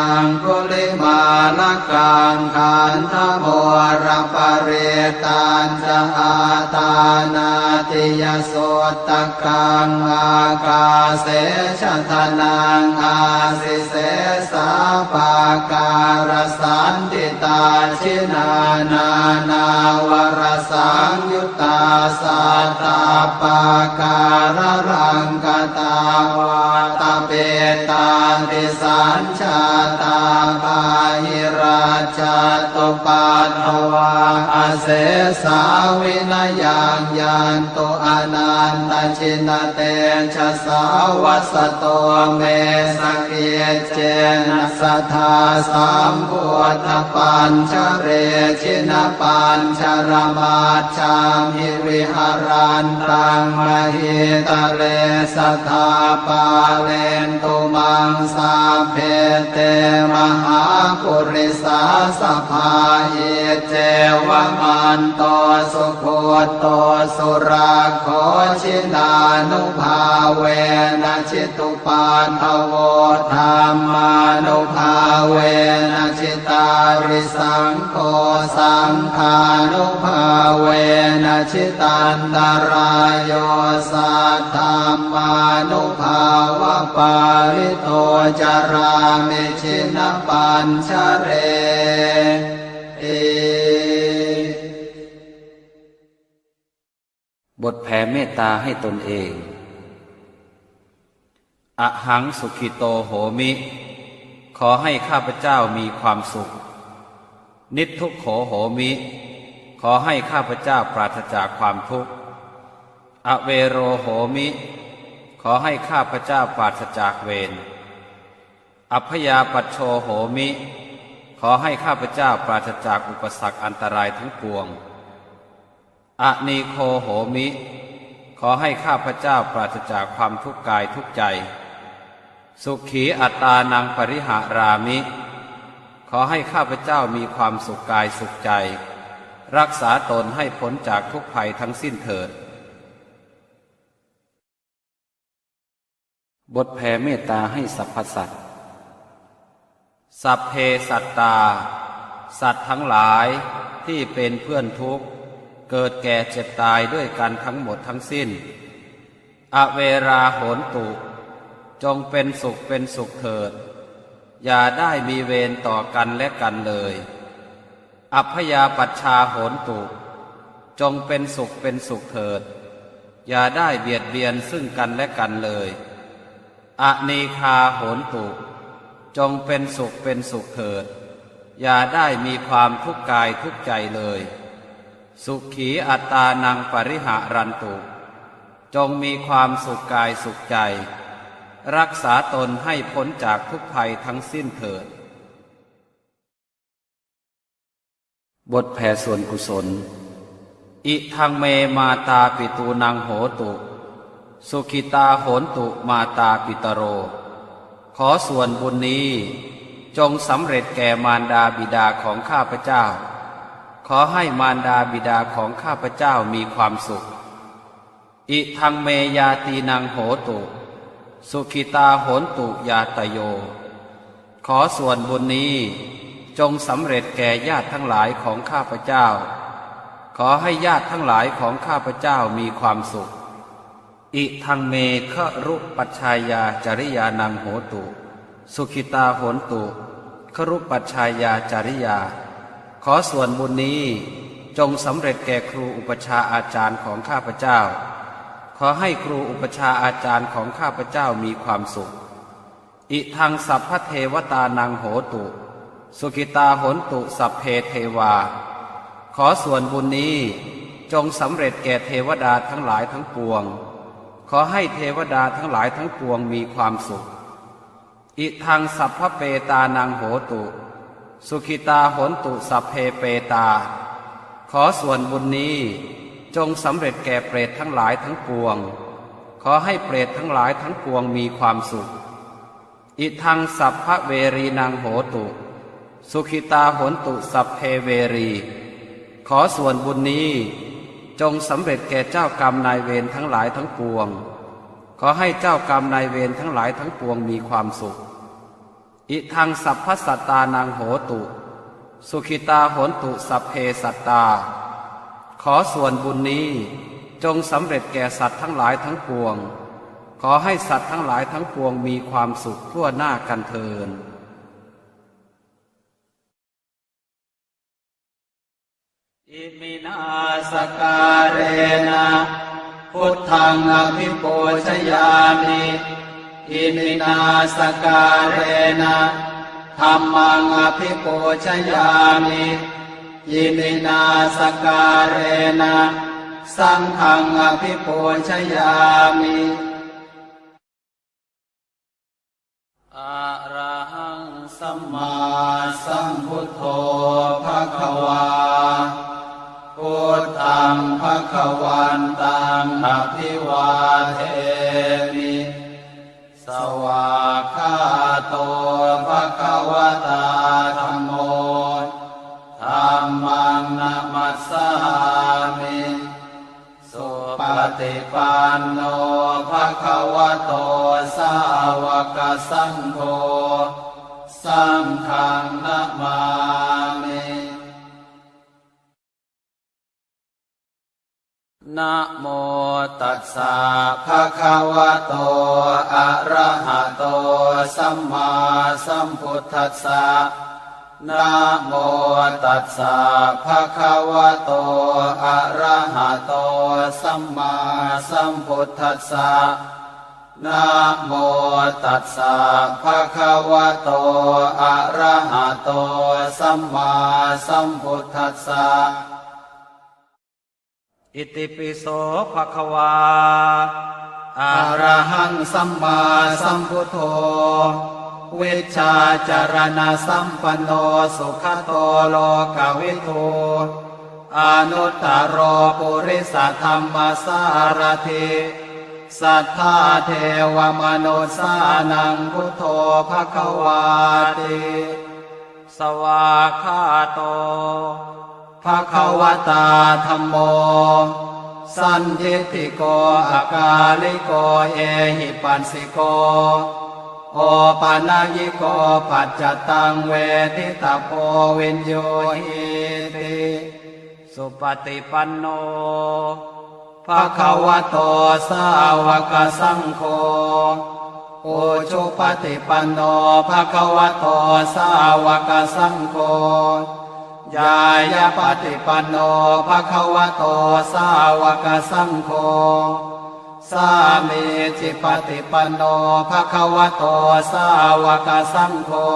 aṅgulimālakaṃ. Khandhamoraparittañ ca āṭānāṭiyasuttakaṃ ākāse chadanaṃ āsi sesā pākārasaṇṭhitā. Jinā nānāvarasaṃyuttā sattappākāralaṅkatā vātapittādisañ jātā bāhirajjhattupaddavā asesā vinayaṃ yantu anantajinatejasā. Vasato me sakiccena sadā sambuddhapañjare jinapañjaramaj jhamhi viharantaṃ mahītale sadā pālentu maṃ sabbe te mahāpurisāsabhā. Iccevamanto sugutto surakkho jinānubhāvena jitu paddavo dhammānubhāvena jitārisaṅgho saṅghānubhāvena jitantarāyo saddhammānubhāvapālito carāmi jinapañjareti. บทแผ่เมตตาให้ตนเอง Ahaṃ sukhito homi ขอให้ข้าพเจ้ามีความสุข Niddukkho homi ขอให้ข้าพเจ้าปราศจากความทุกข์ Avero homi ขอให้ข้าพเจ้าปราศจากเวร Abyāpajjho homi ขอให้ข้าพเจ้าปราศจากอุปสรรคอันตรายทั้งปวง Anīgho homi ขอให้ข้าพเจ้าปราศจากความทุกข์กายทุกข์ใจ Sukhī attānaṃ pariharāmi ขอให้ข้าพเจ้ามีความสุขกายสุขใจ รักษาตนให้พ้นจากทุกข์ภัยทั้งสิ้นเถิด บทแผ่เมตตาให้สรรพสัตว์ Sabbe sattā สัตว์ทั้งหลายที่เป็นเพื่อนทุกข์ เกิดแก่เจ็บตายด้วยกันทั้งหมดทั้งสิ้น Averā hontu จงเป็นสุขเป็นสุขเถิด อย่าได้มีเวรต่อกันและกันเลย Abyāpajjhā hontu จงเป็นสุขเป็นสุขเถิด อย่าได้เบียดเบียนซึ่งกันและกันเลย Anīghā hontu จงเป็นสุขเป็นสุขเถิด อย่าได้มีความทุกข์กายทุกข์ใจเลย Sukhī attānaṃ pariharantu จงมีความสุขกายสุขใจ รักษาตนให้พ้นจากทุกข์ภัยทั้งสิ้นเถิด บทแผ่ส่วนกุศล Idaṃ me mātāpitūnaṃ hotu, sukhitā hontu mātāpitaro. ขอส่วนบุญนี้จงสำเร็จแก่มารดาบิดาของข้าพเจ้า ขอให้มารดาบิดาของข้าพเจ้ามีความสุข Idaṃ me ñātīnaṃ hotu, sukhitā hontu ñātayo. ขอส่วนบุญนี้จงสำเร็จแก่ญาติทั้งหลายของข้าพเจ้า ขอให้ญาติทั้งหลายของข้าพเจ้ามีความสุข Idaṃ me garūpajjhāyācariyānaṃ hotu, sukhitā hontu garūpajjhāyācariyā. ขอส่วนบุญนี้จงสำเร็จแก่ครูอุปัชฌาย์อาจารย์ของข้าพเจ้า ขอให้ครูอุปัชฌาย์อาจารย์ของข้าพเจ้ามีความสุข Idaṃ sabbadevatānaṃ hotu, sukhitā hontu sabbe devā. ขอส่วนบุญนี้จงสำเร็จแก่เทวดาทั้งหลายทั้งปวง ขอให้เทวดาทั้งหลายทั้งปวงมีความสุข Idaṃ sabbapetānaṃ hotu, sukhitā hontu sabbe petā. ขอส่วนบุญนี้จงสำเร็จแก่เปรตทั้งหลายทั้งปวง ขอให้เปรตทั้งหลายทั้งปวงมีความสุข Idaṃ sabbaverīnaṃ hotu, sukhitā hontu sabbe verī. ขอส่วนบุญนี้จงสำเร็จแก่เจ้ากรรมนายเวรทั้งหลายทั้งปวง ขอให้เจ้ากรรมนายเวรทั้งหลายทั้งปวงมีความสุข Idaṃ sabbasattānaṃ hotu, sukhitā hontu sabbe sattā. ขอส่วนบุญนี้จงสำเร็จแก่สัตว์ทั้งหลายทั้งปวง ขอให้สัตว์ทั้งหลายทั้งปวงมีความสุขทั่วหน้ากันเทอญ Iminā sakkārena buddhaṃ abhipūjayāmi. Iminā sakkārena dhammaṃ abhipūjayāmi. Iminā sakkārena saṅghaṃ abhipūjayāmi. Arahaṃ sammāsambuddho bhagavā, buddhaṃ bhagavantaṃ abhivādemi. Svākkhāto bhagavatā dhammo, dhammaṃ namassāmi. Supaṭipanno bhagavato sāvakasaṅgho, saṅghaṃ namāmi. Namo tassa bhagavato arahato sammāsambuddhassa. Namo tassa bhagavato arahato sammāsambuddhassa. Namo tassa bhagavato arahato sammāsambuddhassa. Itipi so bhagavā arahaṃ sammāsambuddho vijjācaraṇasampanno sugato lokavidū anuttaro purisadammasārathi satthā devamanussānaṃ buddho bhagavāti. Svākkhāto bhagavatā dhammo sandiṭṭhiko akāliko ehipassiko opanayiko paccattaṃ veditabbo viññūhīti. Supaṭipanno bhagavato sāvakasaṅgho, ujupaṭipanno bhagavato sāvakasaṅgho, ñāyapaṭipanno bhagavato sāvakasaṅgho, sāmīcipaṭipanno bhagavato sāvakasaṅgho,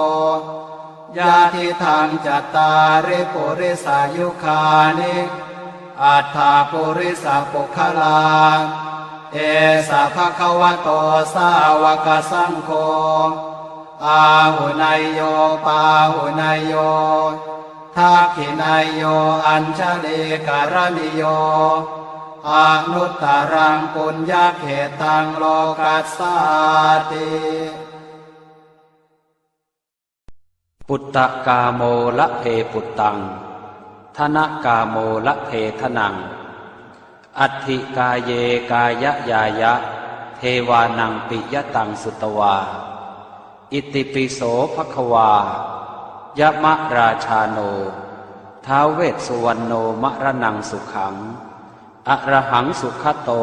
yadidaṃ cattāri purisayugāni aṭṭha purisapuggalā, esa bhagavato sāvakasaṅgho, āhuneyyo pāhuneyyo dakkhiṇeyyo añjalikaraṇīyo anuttaraṃ puññakkhettaṃ lokassāti. Puttakāmo labhe puttaṃ, dhanakāmo labhe dhanaṃ, atthi kāye kāyañāya, devānaṃ piyataṃ sutvā. Itipi so bhagavā, yamarājāno, ท้าว Vessuvaṇṇo, maraṇaṃ sukhaṃ, arahaṃ sugato,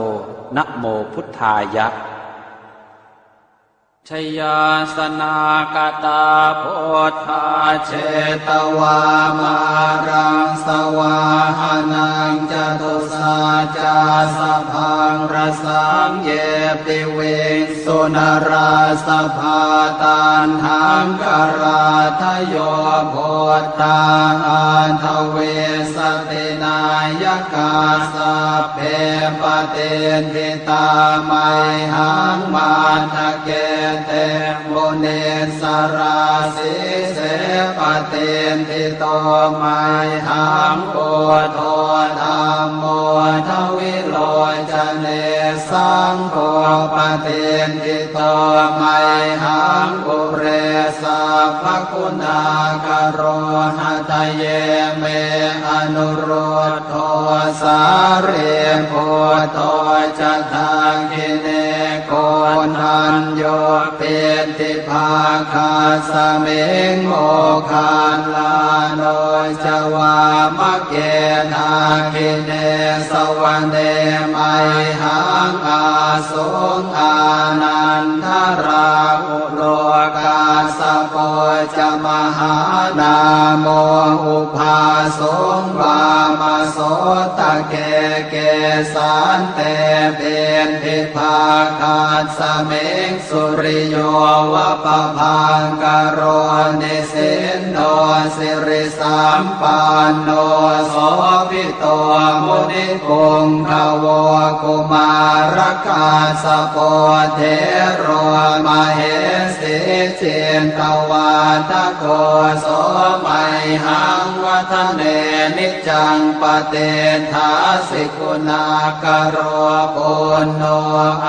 namo buddhāya. Jayāsanāgatā buddhā, jetvā māraṃ savāhanaṃ, catusaccāsabhaṃ rasaṃ, ye piviṃsu narāsabhā. Taṇhaṅkarādayo buddhā, aṭṭhavīsati nāyakā, sabbe patiṭṭhi tā mayhaṃ, matthake te munissarā. Sīse patiṭṭhito mayhaṃ, buddho dhammo dvilocane, saṅgho patiṭṭhito mayhaṃ, ure sabbaguṇākaro. Hadaye me anurud dho, sārīputto ca dakkhiṇe, koṇḍañño piṭṭhibhāgasmiṃ, moggallāno ca vāmake. Dakkhiṇe savane mayhaṃ, āsuṃ ānandarāhu lo, kassapo ca mahānāmo, ubhāsuṃ vāmasotake. Kesante piṭṭhibhāgasmiṃ, suriyo va pabhaṅkaro, nisinno siri sampanno, sobhito munipuṅgavo. Kumārakassapo thero, mahesī cittavādako, so mayhaṃ vadane niccaṃ, patiṭṭhāsi guṇākaro. Puṇṇo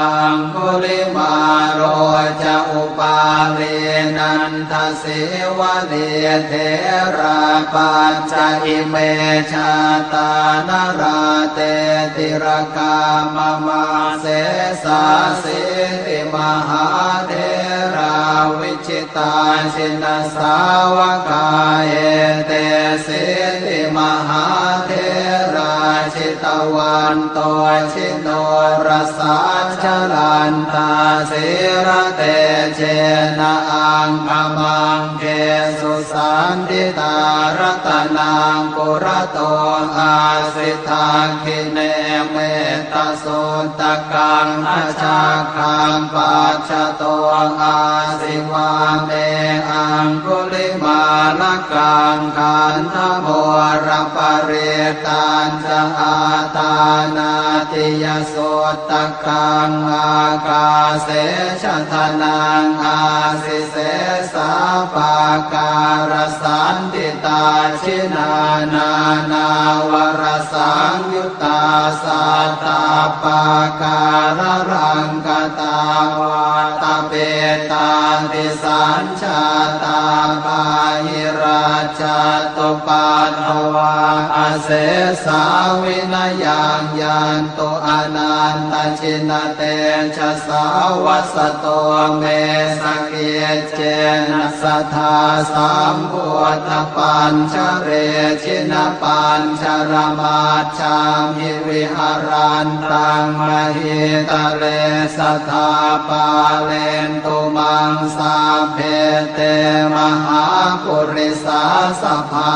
aṅgulimālo ca, upālī nanda sīvalī, therā pañca ime jātā, nalāṭe tilakā mama. Sesāsīti mahātherā, vijitā jinasāvakā, etesīti mahātherā, vanto jinorasā, jalantā sīlatejena aṅgamaṅgesu saṇṭhitā. Ratanaṃ purato āsi, dakkhiṇe mettasuttakaṃ, dhajaggaṃ pacchato āsi, vāme aṅgulimālakaṃ. Khandhamoraparittañ ca āṭānāṭiyasuttakaṃ, ākāse chadanaṃ āsi, sesā pākārasaṇṭhitā. Jinā nānāvarasaṃyuttā sattappākāralaṅkatā, vātapittādisañ jātā bāhirajjhattupaddavā, asesā vinayaṃ yantu anantajinatejasā. Vasato me sakiccena sadā sambuddhapañjare, jinapañjaramaj jhamhi viharantaṃ mahītale, sadā pālentu maṃ sabbe te mahāpurisāsabhā.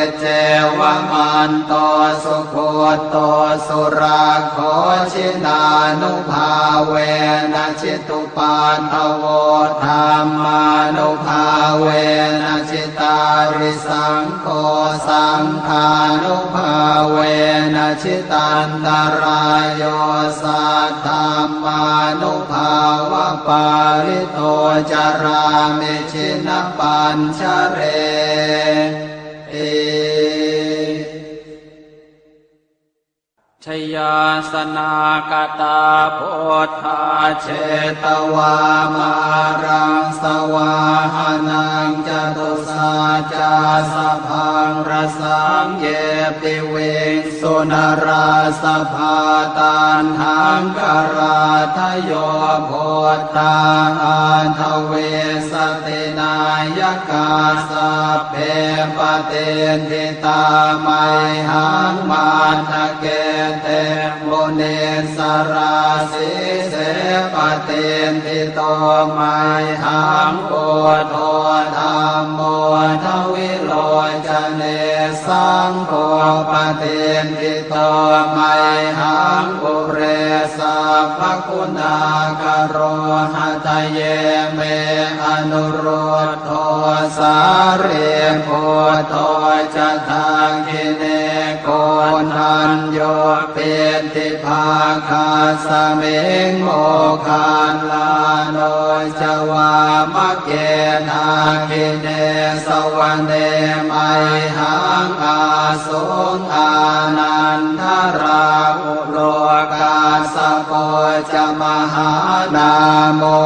Iccevamanto sugutto surakkho, jinānubhāvena jitu paddavo, dhammānubhāvena jitārisaṅgho, saṅghānubhāvena jitantarāyo, saddhammānubhāvapālito carāmi jinapañjareti. Jayāsanākatā buddhā jetvā māraṃ savāhanaṃ, catusaccāsabhaṃ rasaṃ ye piviṃsu narāsabhā. Taṇhaṅkarādayo buddhā aṭṭhavīsati nāyakā, sabbe patiṭṭhi tā mayhaṃ matthake te munissarā. Sīse patiṭṭhito mayhaṃ buddho dhammo dvilocane, saṅgho patiṭṭhito mayhaṃ ure sabbaguṇākaro. Hadaye me anurud dho sārīputto ca dakkhiṇe, koṇḍañño piṭṭhibhāgasmiṃ moggallāno ca vāmake. Dakkhiṇe savane mayhaṃ āsuṃ ānandarāhu lo, kassapo ca mahānāmo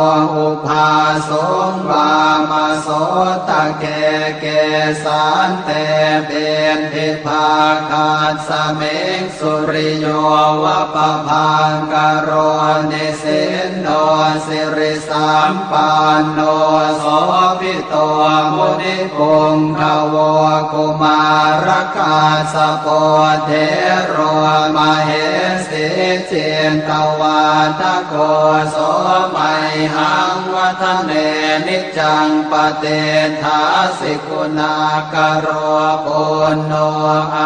ubhāsuṃ vāmasotake. Kesante piṭṭhibhāgasmiṃ suriyo va pabhaṅkaro, nisinno siri sampanno sobhito munipuṅgavo. Kumārakassapo thero mahesī cittavādako, so mayhaṃ vadane niccaṃ patiṭṭhāsi guṇākaro. Puṇṇo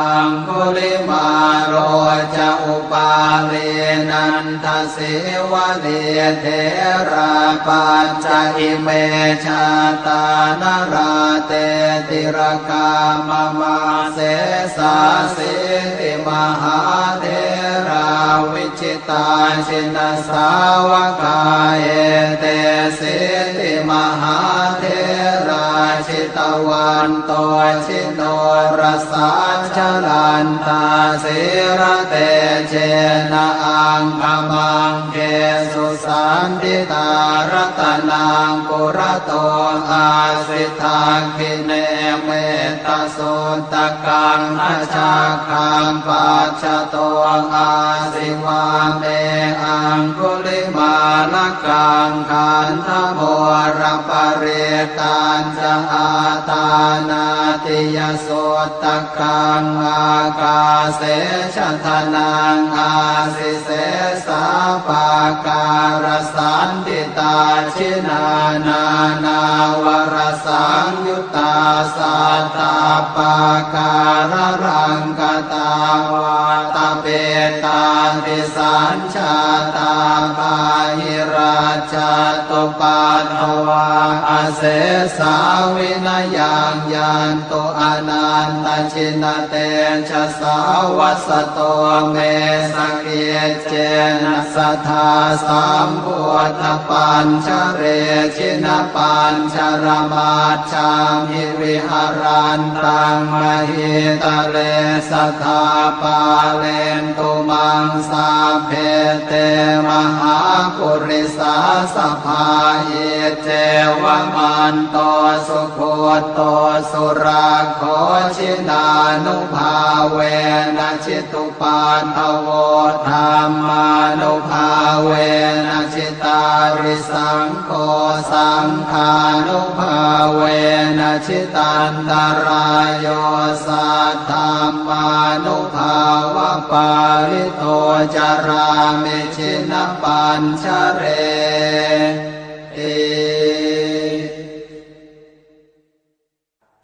aṅgulimālo ca upālī nanda sīvalī, therā pañca ime jātā nalāṭe tilakā mama. Sesāsīti mahātherā vijitā jinasāvakā, etesīti mahātherā jitavanto ji norasā, jalantā sīlatejena aṅgamaṅgesu saṇṭhitā. Ratanaṃ purato āsi, dakkhiṇe mettasuttakaṃ, dhajaggaṃ pacchato āsi, vāme aṅgulimāla lakaṃ khandhamoraparittañca āṭānāṭiyasuttakaṃ ākāse chadanaṃ āsi sesā pākārasaṇṭhitā. Jinā nānāvarasaṃyuttā sattappākāralaṅkatā vātapittādisañ jātā bāhirajjhattupaddavā asesā vinayaṃ yantu anantajinatejasā. Vasato me sakiccena sadā sambuddhapañjare jinapañjaramaj jhamhi viharantaṃ mahītale sadā pālentu maṃ sabbe te mahāpurisāsabhā. Iccevamanto sugutto surakkho jinānubhāvena jitu paddavo dhammānubhāvena jitārisaṅgho saṅghānubhāvena jitantarāyo saddhammānubhāvapālito carāmi jinapañjareti.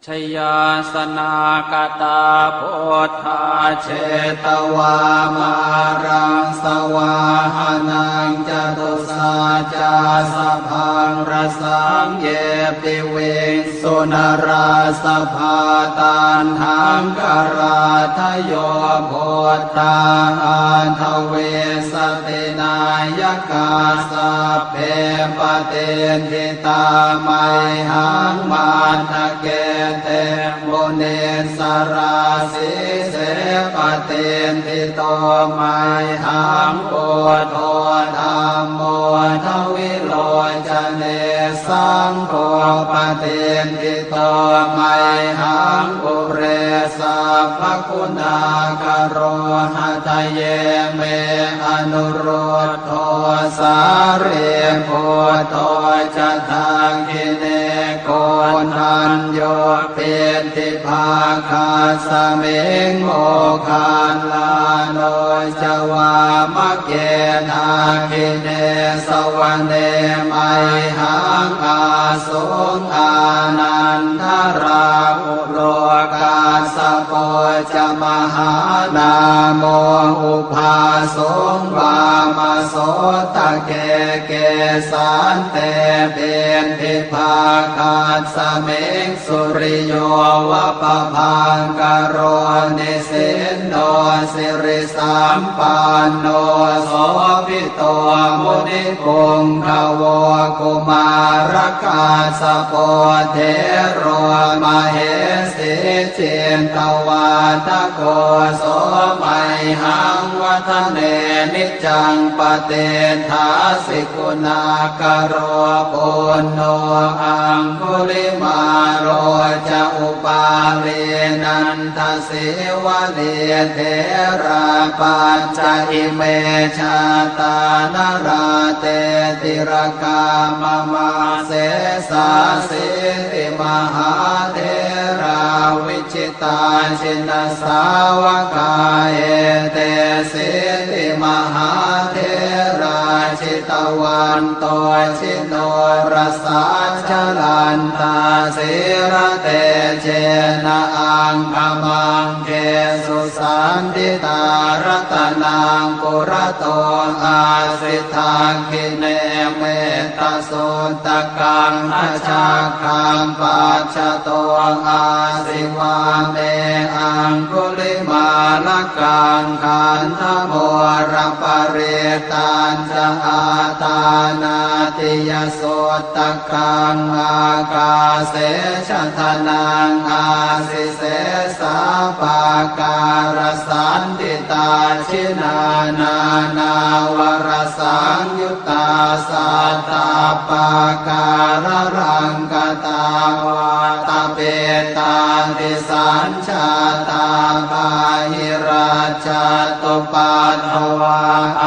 Jayāsanākatā buddhā jetvā māraṃ savāhanaṃ catusaccāsabhaṃ rasaṃ ye piviṃsu narāsabhā. Taṇhaṅkarādayo buddhā aṭṭhavīsati nāyakā sabbe patiṭṭhi tā mayhaṃ matthake te munissarā. Sīse patiṭṭhito mayhaṃ buddho dhammo dvilocane saṅgho patiṭṭhito mayhaṃ ure sabbaguṇākaro. Hadaye me anurud dho sārīputto ca dakkhiṇe koṇḍañño piṭṭhibhāgasmiṃ moggallāno ca vāmake. Dakkhiṇe savane mayhaṃ āsuṃ ānandarāhu lo kassapo ca mahānāmo ubhāsuṃ vāmasotake. Kesante piṭṭhibhāgasmiṃ suriyo va pabhaṅkaro nisinno siri sampanno sobhito munipuṅgavo. Kumārakassapo thero mahesī cittavādako so mayhaṃ vadane niccaṃ patiṭṭhāsi guṇākaro. Puṇṇo aṅgulimālo ca upālī nanda sīvalī therā pañca ime jātā nalāṭe tilakā mama. Sesāsīti mahātherā vijitā jinasāvakā etesīti mahātherā jitavanto ji norasā jalantā sīlatejena aṅgamaṅgesu saṇṭhitā. Ratanaṃ purato āsi dakkhiṇe mettasuttakaṃ dhajaggaṃ pacchato āsi vāme aṅgulimālakaṃ. Khandhamoraparittañ ca āṭānāṭiyasuttakaṃ ākāse chadanaṃ āsi sesā pākārasaṇṭhitā. Jinā nānāvarasaṃyuttā sattappākāralaṅkatā vātapittādisañ jātā bāhirā jjhattupaddavā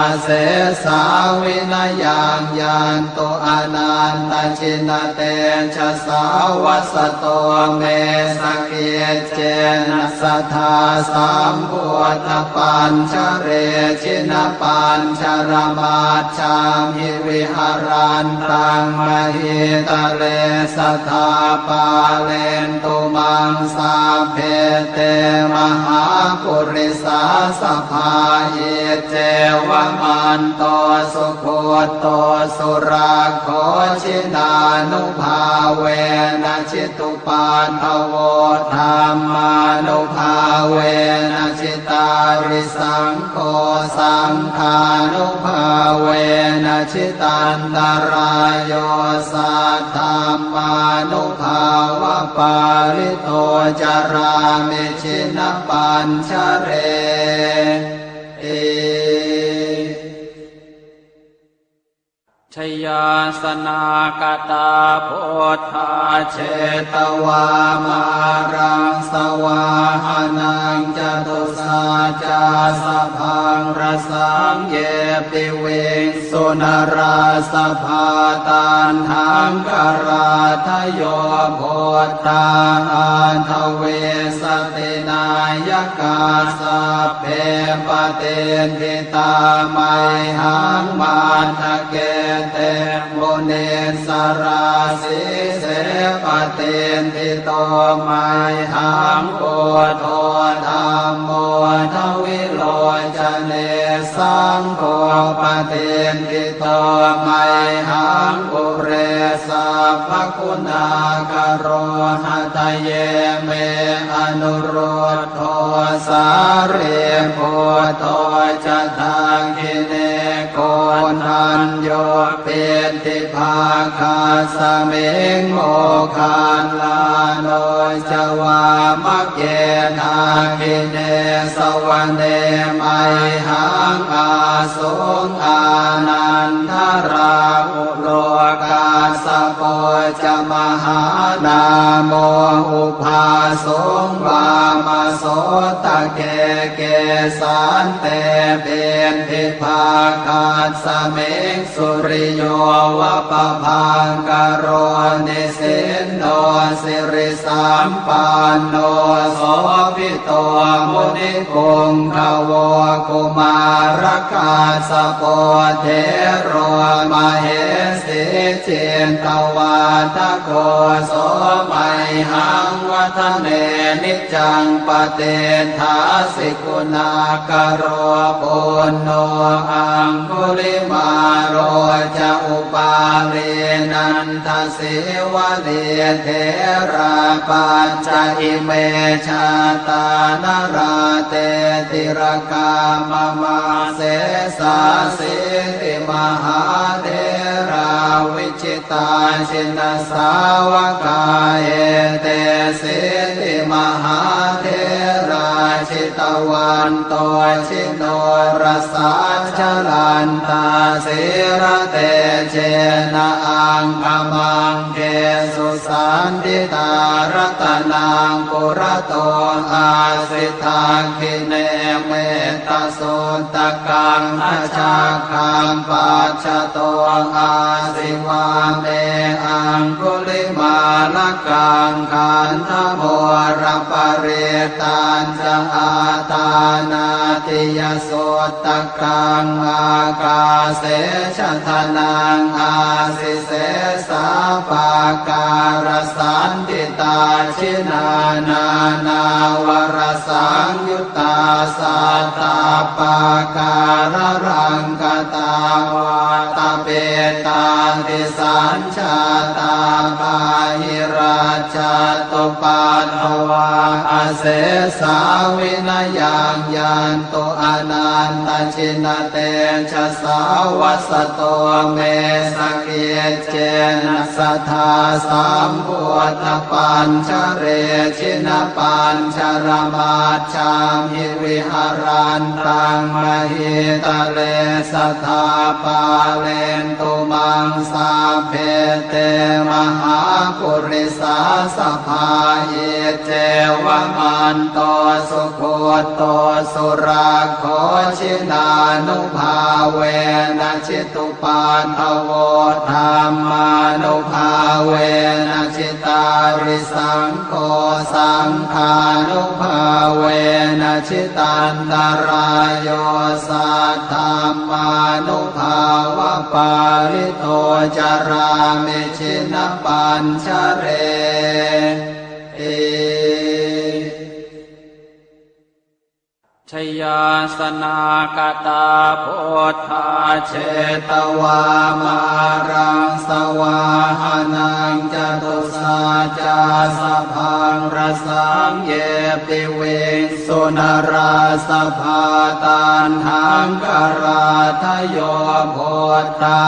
asesā vinayaṃ yantu anantajinatejasā. Vasato me sakiccena sadā sambuddhapañjare jinapañjaramajjhamhi viharantaṃ mahītale sadā pālentu maṃ sabbe te mahāpurisāsabhā. Iccevamanto sugutto surakkho jinānubhāvena jitu paddavo dhammānubhāvena jitārisaṅgho saṅghānubhāvena jitantarāyo saddhammānubhāvapālito carāmi jinapañjareti. Jayāsanākatā buddhā jetvā māraṃ savāhanaṃ catusaccāsabhaṃ rasaṃ ye piviṃsu narāsabhā. Taṇhaṅkarādayo buddhā aṭṭhavīsati nāyakā sabbe patiṭṭhi tā mayhaṃ matthake te munissarā. Sīse patiṭṭhito mayhaṃ buddho dhammo dvilocane saṅgho patiṭṭhito mayhaṃ ure sabbaguṇākaro. Hadaye me anurud dho sārīputto ca dakkhiṇe koṇḍañño piṭṭhibhāgasmiṃ moggallāno ca vāmake. Dakkhiṇe savane mayhaṃ ā suṃ ānandarāhulo kassapo ca mahānāmo ubhāsuṃ vāmasotake. Kesante piṭṭhibhāgasmiṃ suriyo va pabhaṅkaro nisinno siri sampanno sobhito munipuṅgavo. Kumārakassapo thero mahesī cittavādako so mayhaṃ vadane niccaṃ patiṭṭhāsi guṇākaro. Puṇṇo aṅgulimālo ca upālī nanda sīvalī therā pañca ime jātā nalāṭe tilakā mama. Sesāsīti mahātherā vijitā jinasāvakā etesīti mahātherā jitavanto jinorasā jalantā sīlatejena aṅgamaṅ gesu saṇṭhitā. Ratanaṃ purato āsi dakkhiṇe mettasuttakaṃ dhajaggaṃ pacchato āsi vāme aṅgulimālakaṃ. Khandhamoraparittañca āṭānāṭiyasutta kaṃ ākāse chadanaṃ āsi sesā pākārasaṇṭhitā. Jinā nānāvarasaṃyuttā sattappākāralaṅkatā vātapittādisañ jātā bāhirajjhattupaddavā asesā vinayaṃ yantu anantajinatejasā. Vasato me sakiccena sadā sambuddhapañjare jinapañjaramaj jhamhi viharantaṃ mahītale sadā pālentu maṃ sabbe te mahāpurisāsabhā. Iccevamanto sugutto surakkho, jinānubhāvena jitu paddavo, dhammānubhāvena jitārisaṅgho, saṅghānubhāvena jitantarāyo, saddhammānubhāvapālito carāmi jinapañjareti. Jayāsanāgatā buddhā jetvā māraṃ savāhanaṃ, catusaccāsabhaṃ rasaṃ ye piviṃsu narāsabhā. Taṇhaṅkarādayo buddhā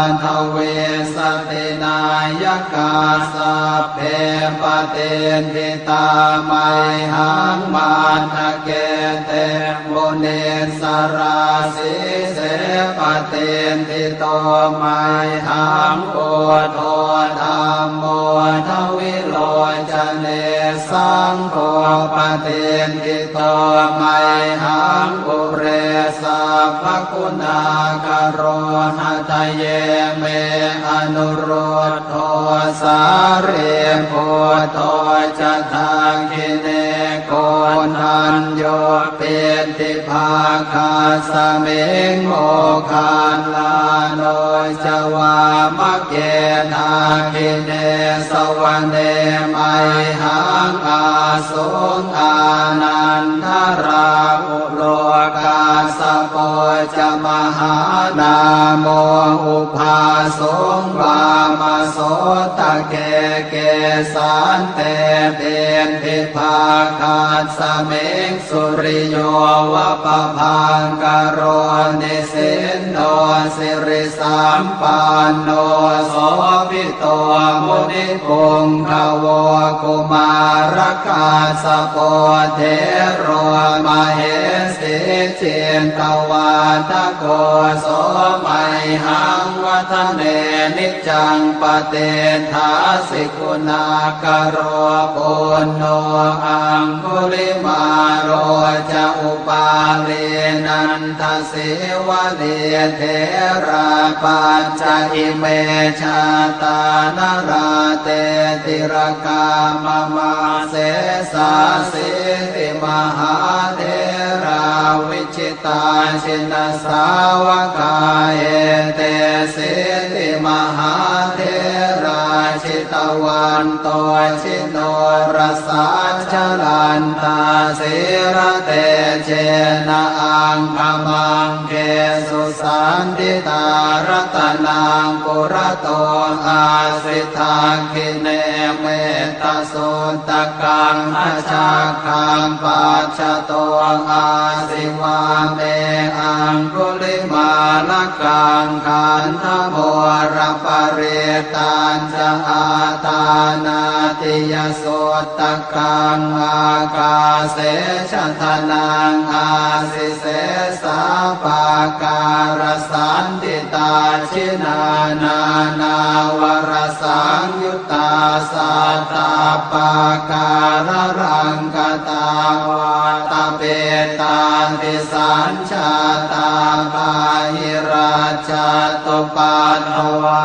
aṭṭhavīsati nāyakā, sabbe patiṭṭhi tā mayhaṃ matthake te munissarā. Sīse patiṭṭhito mayhaṃ buddho dhammo dvilocane, saṅgho patiṭṭhito mayhaṃ ure sabbaguṇākaro. Hadaye me anurud dho sārīputto ca dakkhiṇe, koṇḍañño piṭṭhibhāgasmiṃ moggallāno ca vāmake. Dakkhiṇe savane mayhaṃ āsuṃ ānandarāhu lo, kassapo ca mahānāmo ubhāsuṃ vāmasotake. Kesante piṭṭhibhāgasmiṃ suriyo va pabhaṅkaro, nisinno siri sampanno sobhito munipuṅgavo. Kumārakassapo thero mahesī cittavādako, so mayhaṃ vadane niccaṃ patiṭṭhāsi guṇākaro. Puṇṇo aṅgulimālo ca upālī nanda sīvalī, therā pañca ime jātā nalāṭe tilakā mama. Sesāsīti mahātherā vijitā jinasāvakā, etesīti mahātherā jitavanto ji norasā, jalantā sīlatejena aṅgamaṅgesu saṇṭhitā. Ratanaṃ purato āsi dakkhiṇe mettasuttakaṃ, dhajaggaṃ pacchato āsi vāme aṅgulimālakaṃ. Khandhamoraparittañ ca āṭānāṭiyasuttakaṃ, ākāse chadanaṃ āsi sesā pākārasaṇṭhitā. Jinā nānāvarasaṃyuttā sattappākāralaṅkatā, vātapittādisañ jātā bāhirajjhattupaddavā,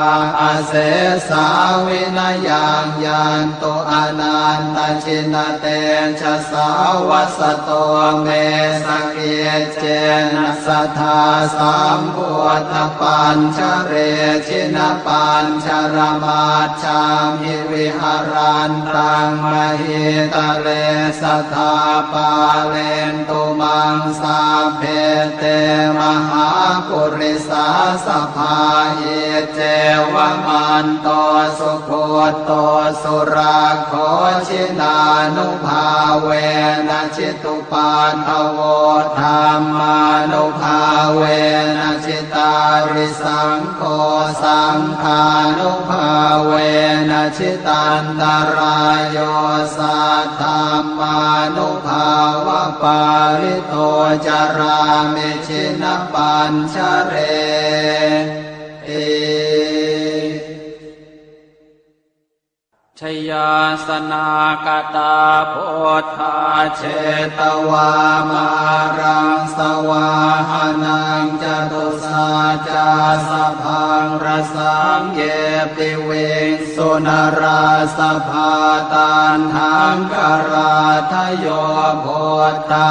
asesā vinayaṃ yantu anantajinatejasā. Vasato me sakiccena sadā sambuddhapañjare, jinapañjaramaj jhamhi viharantaṃ mahītale, sadā pālentu maṃ sabbe te mahāpurisāsabhā. Iccevamanto sugutto surakkho, jinānubhāvena jitu paddavo, dhammānubhāvena jitārisaṅgho, saṅghānubhāvena jitantarāyo, saddhammānubhāvapālito carāmi jinapañjareti. Jayāsanāgatā buddhā jetvā māraṃ savāhanaṃ, catusaccāsabhaṃ rasaṃ ye piviṃsu narāsabhā. Taṇhaṅkarādayo buddhā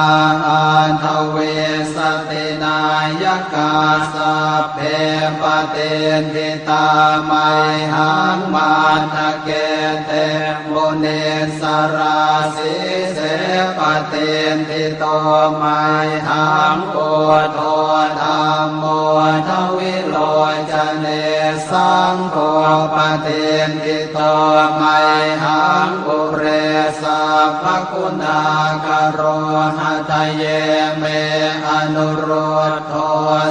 aṭṭhavīsati nāyakā, sabbe patiṭṭhi tā mayhaṃ matthake te munissarā. Sīse patiṭṭhito mayhaṃ buddho dhammo dvilocane, saṅgho patiṭṭhito mayhaṃ ure sabbaguṇākaro. Hadaye me anurud dho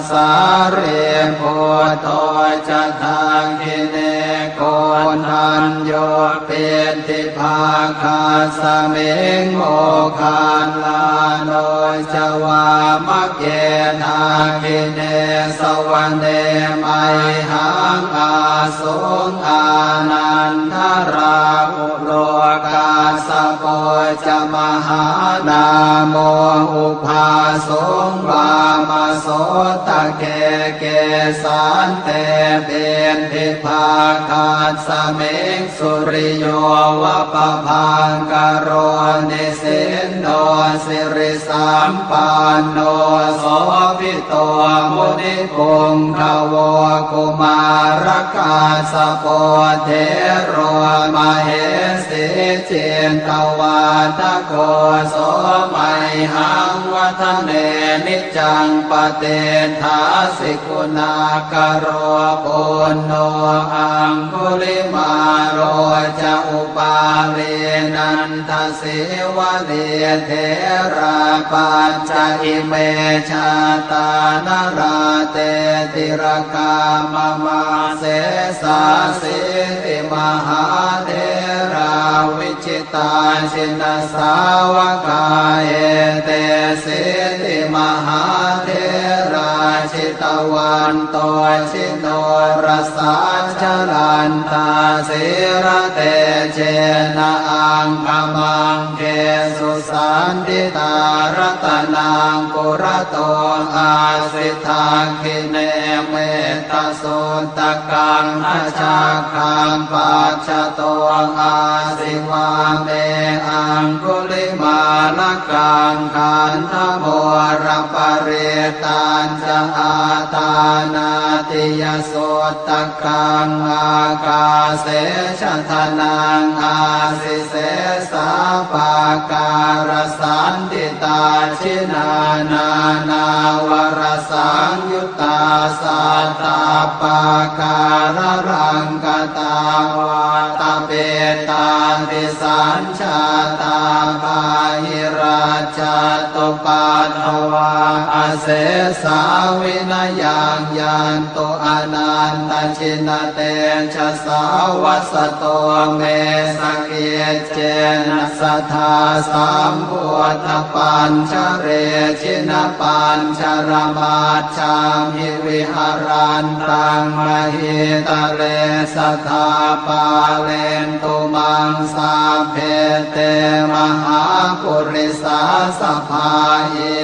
sārīputto ca dakkhiṇe, koṇḍañño piṭṭhibhāgasmiṃ moggallāno ca vāmake. Dakkhiṇe savane mayhaṃ āsuṃ ānandarāhu lo, kassapo ca mahānāmo ubhāsuṃ vāmasotake. Kesante piṭṭhibhāgasmiṃ suriyo va pabhaṅkaro, nisinno siri sampanno sobhito munipuṅgavo. Kumārakassapo thero mahesī cittavādako, so mayhaṃ vadane niccaṃ patiṭṭhāsi guṇākaro. Puṇṇo aṅgulimālo ca upālī nanda sīvalī, therā pañca ime jātā nalāṭe tilakā mama. Sesāsīti mahātherā vijitā jinasāvakā, etesīti mahātherā jitavanto ji norasā, jalantā sīlatejena aṅgamaṅgesu saṇṭhitā. Ratanaṃ purato āsi dakkhiṇe mettasuttakaṃ, dhajaggaṃ pacchato āsi vāme aṅgulimālakaṃ. Khandhamoraparittañ ca āṭānāṭiyasuttakaṃ, ākāse chadanaṃ āsi sesā pākārasaṇṭhitā. Jinā nānāvarasaṃyuttā sattappākāralaṅkatā, vātapittādisañ jātā bāhirajjhattupaddavā, asesā vinayaṃ yantu anantajinatejasā. Vasato me sakiccena sadā sambuddhapañjare, jinapañjaramaj jhamhi viharantaṃ mahītale, sadā pālentu maṃ sabbe te mahāpurisāsabhā.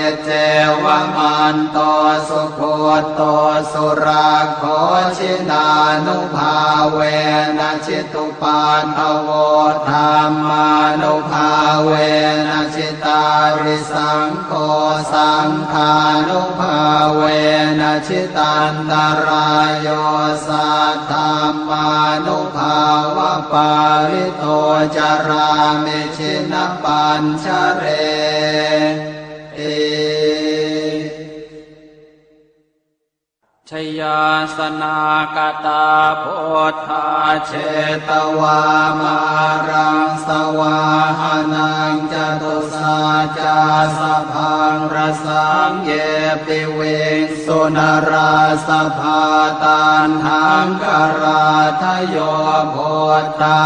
Iccevamanto sugutto surakkho, jinānubhāvena jitu paddavo, dhammānubhāvena jitārisaṅgho, saṅghānubhāvena jitantarāyo, saddhammānubhāvapālito carāmi jinapañjareti. Jayāsanāgatā buddhā jetvā māraṃ savāhanaṃ, catusaccāsabhaṃ rasaṃ ye piviṃsu narāsabhā. Taṇhaṅkarādayo buddhā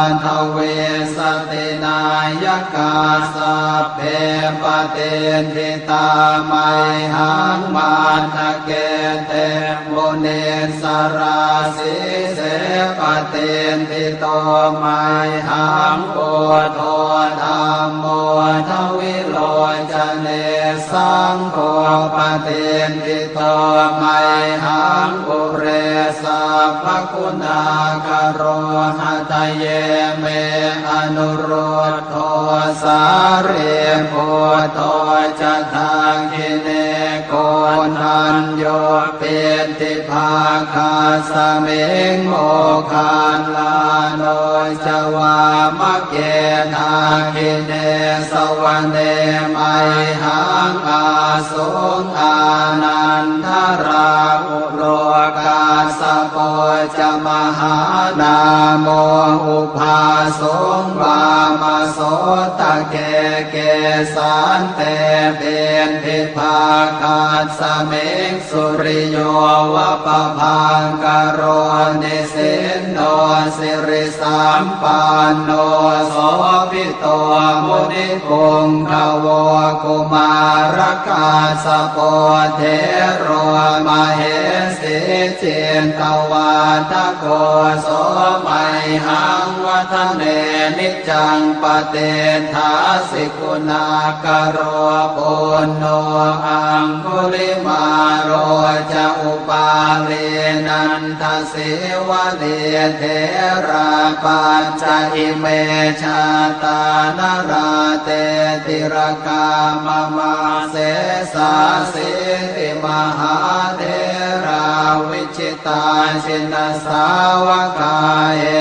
aṭṭhavīsati nāyakā, sabbe patiṭṭhi tā mayhaṃ matthake te munissarā. Sīse patiṭṭhito mayhaṃ buddho dhammo dvilocane, saṅgho patiṭṭhito mayhaṃ ure sabbaguṇākaro. Hadaye me anurud dho sārīputto ca dakkhiṇe, koṇḍañño piṭṭhibhāgasmiṃ moggallāno ca vāmake. Dakkhiṇe savane mayhaṃ āsuṃ ānandarāhu lo, kassapo ca mahānāmo ubhāsuṃ vāmasotake. Kesante piṭṭhibhāgasmiṃ suriyo va pabhaṅkaro, nisinno siri sampanno sobhito munipuṅgavo. Kumārakassapo thero mahesī cittavādako, so mayhaṃ vadane niccaṃ patiṭṭhāsi guṇākaro. Puṇṇo aṅgulimālo ca upālī nanda sīvalī, therā pañca ime jātā nalāṭe tilakā mama. Sesāsīti mahātherā vijitā jinasāvakā,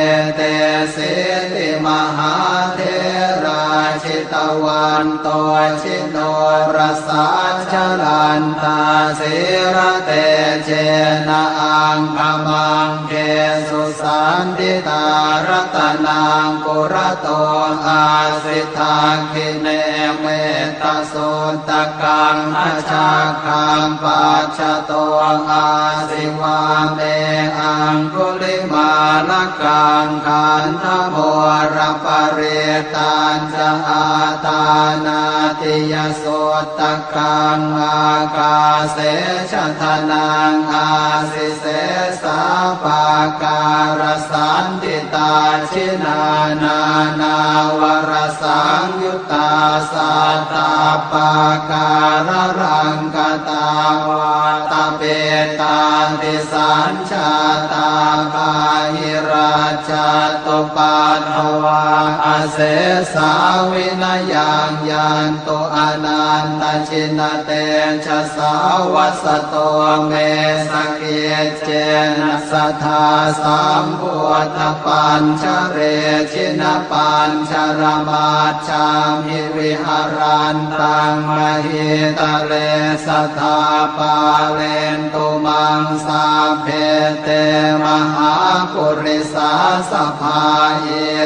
etesīti mahātherā jitavanto ji norasā, jalantā sīlatejena aṅgamaṅgesu saṇṭhitā. Ratanaṃ purato āsi dakkhiṇe mettasuttakaṃ, dhajaggaṃ pacchato āsi vāme aṅgulimālakaṃ. Khandhamoraparittañ ca āṭānāṭiyasuttakaṃ, ākāse chadanaṃ āsi sesā pākārasaṇṭhitā. Jinā nānāvarasaṃyuttā sattappākāralaṅkatā, vātapittādisañ jātā bāhirajjhattupaddavā, asesā vinayaṃ yantu anantajinatejasā. Vasato me sakiccena sadā sambuddhapañjare, jinapañjaramaj jhamhi viharantaṃ mahītale, sadā pālentu maṃ sabbe te mahāpurisāsabhā.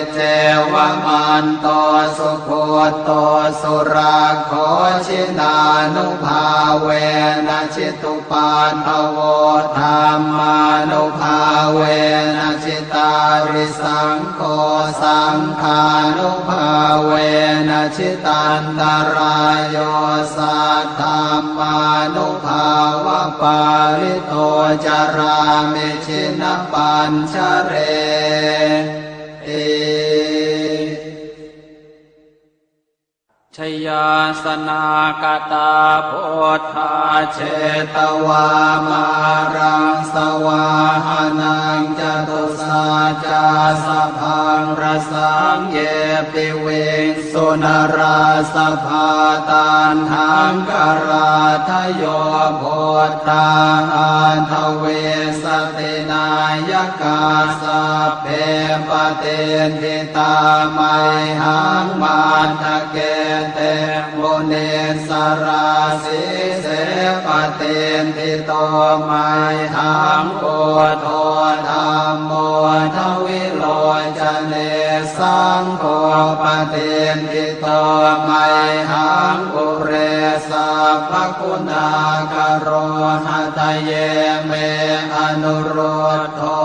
Iccevamanto sugutto surakkho, jinānubhāvena jitu paddavo, dhammānubhāvena jitārisaṅgho, saṅghānubhāvena jitantarāyo, saddhammānubhāvapālito carāmi jinapañjareti. Jayāsanākatā buddhā jetvā māraṃ savāhanaṃ, catusaccāsabhaṃ rasaṃ ye piviṃsu narāsabhā. Taṇhaṅkarādayo buddhā aṭṭhavīsati nāyakā, sabbe patiṭṭhi tā mayhaṃ matthake te munissarā. Sīse patiṭṭhito mayhaṃ buddho dhammo dvilocane, saṅgho patiṭṭhito mayhaṃ ure sabbaguṇākaro. Hadaye me anurud dho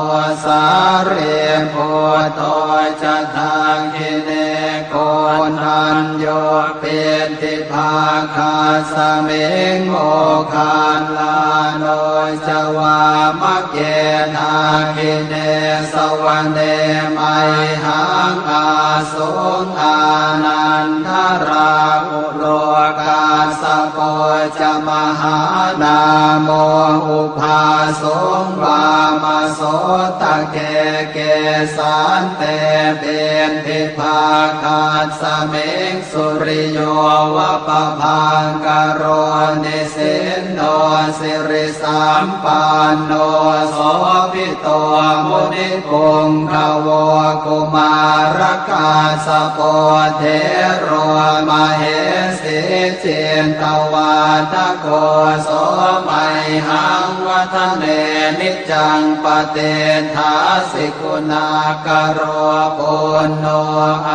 sārīputto ca dakkhiṇe, koṇḍañño piṭṭhibhāgasmiṃ moggallāno ca vāmake. Dakkhiṇe savane mayhaṃ āsuṃ ānandarāhulo, kassapo ca mahānāmo ubhāsuṃ vāmasotake. Kesante piṭṭhibhāgasmiṃ suriyo va pabhaṅkaro, nisinno sirisampanno sobhito munipuṅgavo. Kumārakassapo thero mahesī cittavādako, so mayhaṃ vadane niccaṃ patiṭṭhāsi guṇākaro. Puṇṇo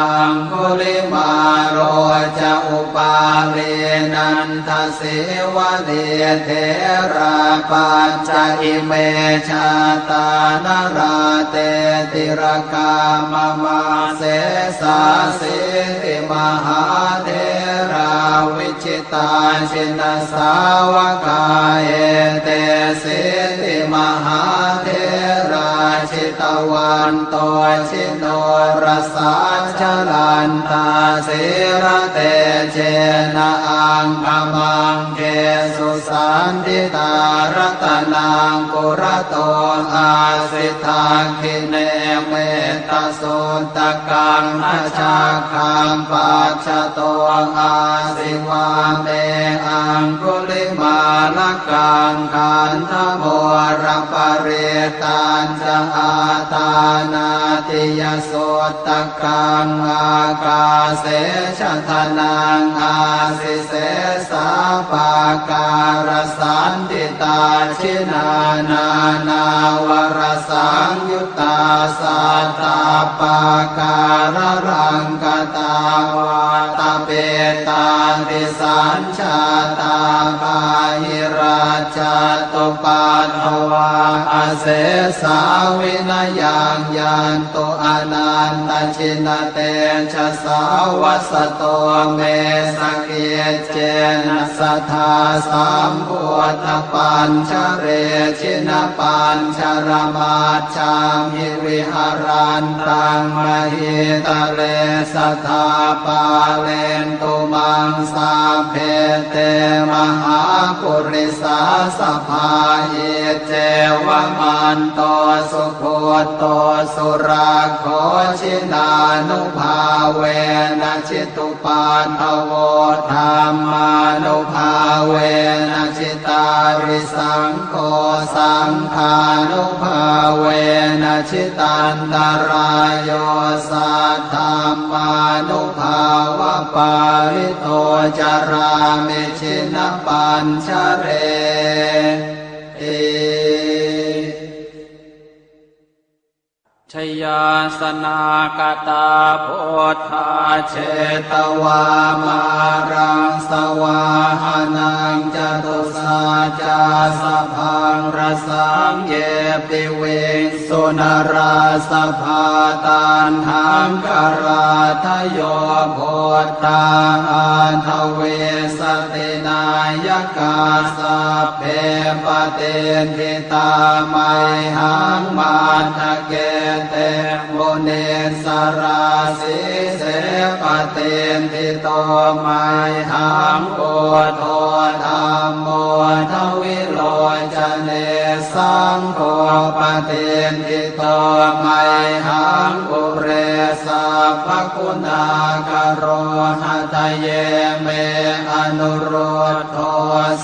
aṅgulimālo ca upālī nandasīvalī, therā pañca ime jātā nalāṭe tilakā mama. Sesāsīti mahātherā viji tā jinasāvakā, etesīti mahātherā jitavanto jinorasā, jalantā sīlatejena aṅgamaṅgesu saṇṭhitā. Ratanaṃ purato āsi dakkhiṇe metta suttakaṃ, dhajaggaṃ pacchato āsi vāme aṅgulimālakaṃ. Khandhamoraparittañca āṭānāṭiyasuttakaṃ, ākāse chadanaṃ āsi sesā pākārasaṇṭhitā. Jinā nānāvarasaṃyu ttā sattappākāralaṅkatā, vātapittādisañjātā bāhirajjhattupaddavā, asesā vinayaṃ yantu anantajinatejasā. Vasato me sakic cena sadā sambuddhapañjare, jinapañjaramajjhamhi viharantaṃ mahītale, sadā pālentu maṃ sabbe te mahāpurisāsabhā. Iccevamanto sugutto surakkho, jinānubhāvena jitu paddavo, dhammānubhāvena jitārisaṅgho, saṅghānubhāvena jitantarāyo, saddhammānubhāvapālito carāmi jinapañjareti. Jayāsanāgatā buddhā jetvā māraṃ savāhanaṃ, catusaccāsabhaṃ rasaṃ ye piviṃsu narāsabhā. Taṇhaṅkarādayo buddhā aṭṭhavīsati nāyakā, sabbe patiṭṭhi tā mayhaṃ matthake te munissarā. Sīse patiṭṭhito mayhaṃ buddho dhammo dvilocane, saṅgho patiṭṭhito mayhaṃ ure sabbaguṇākaro. Hadaye me anurud dho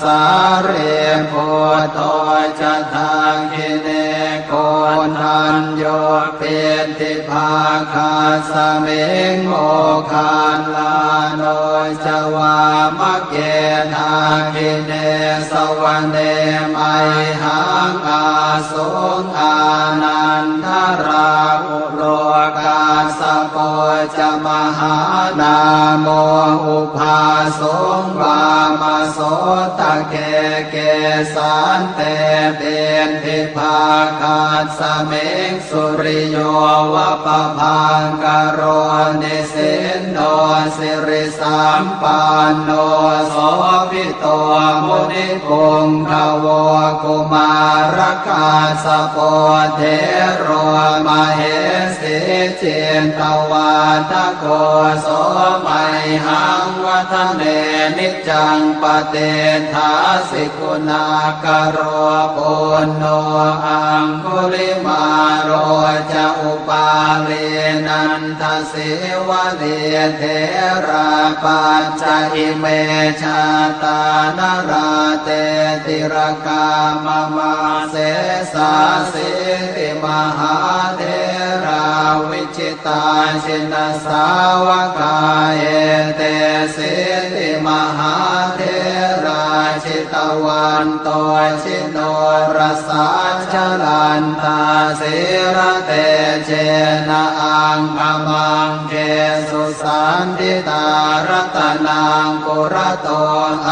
sārīputto ca dakkhiṇe, koṇḍañño piṭṭhibhāgasmiṃ moggallāno ca vāmake. Dakkhiṇe savane mayhaṃ āsuṃ ānandarāhulo, kassapo ca mahānāmo ubhāsuṃ vāma sotake kesante piṭṭhibhāgasmiṃ suriyo va pabhaṅkaro nisinno sirisampanno sobhito munipuṅgavo. Kumārakassapo thero mahesī cittavādako so mayhaṃ vadane niccaṃ patiṭṭhāsi guṇākaro. Puṇṇo aṅgulimālo ca upālī nandasīvalī therā pañca ime jātā nalāṭe tilakā mama. Sesāsīti mahātherā vi jitā jinasāvakā etesīti mahātherā jitavanto jinorasā jalantā sīlatejena aṅgamaṅgesu saṇṭhitā. Ratanaṃ purato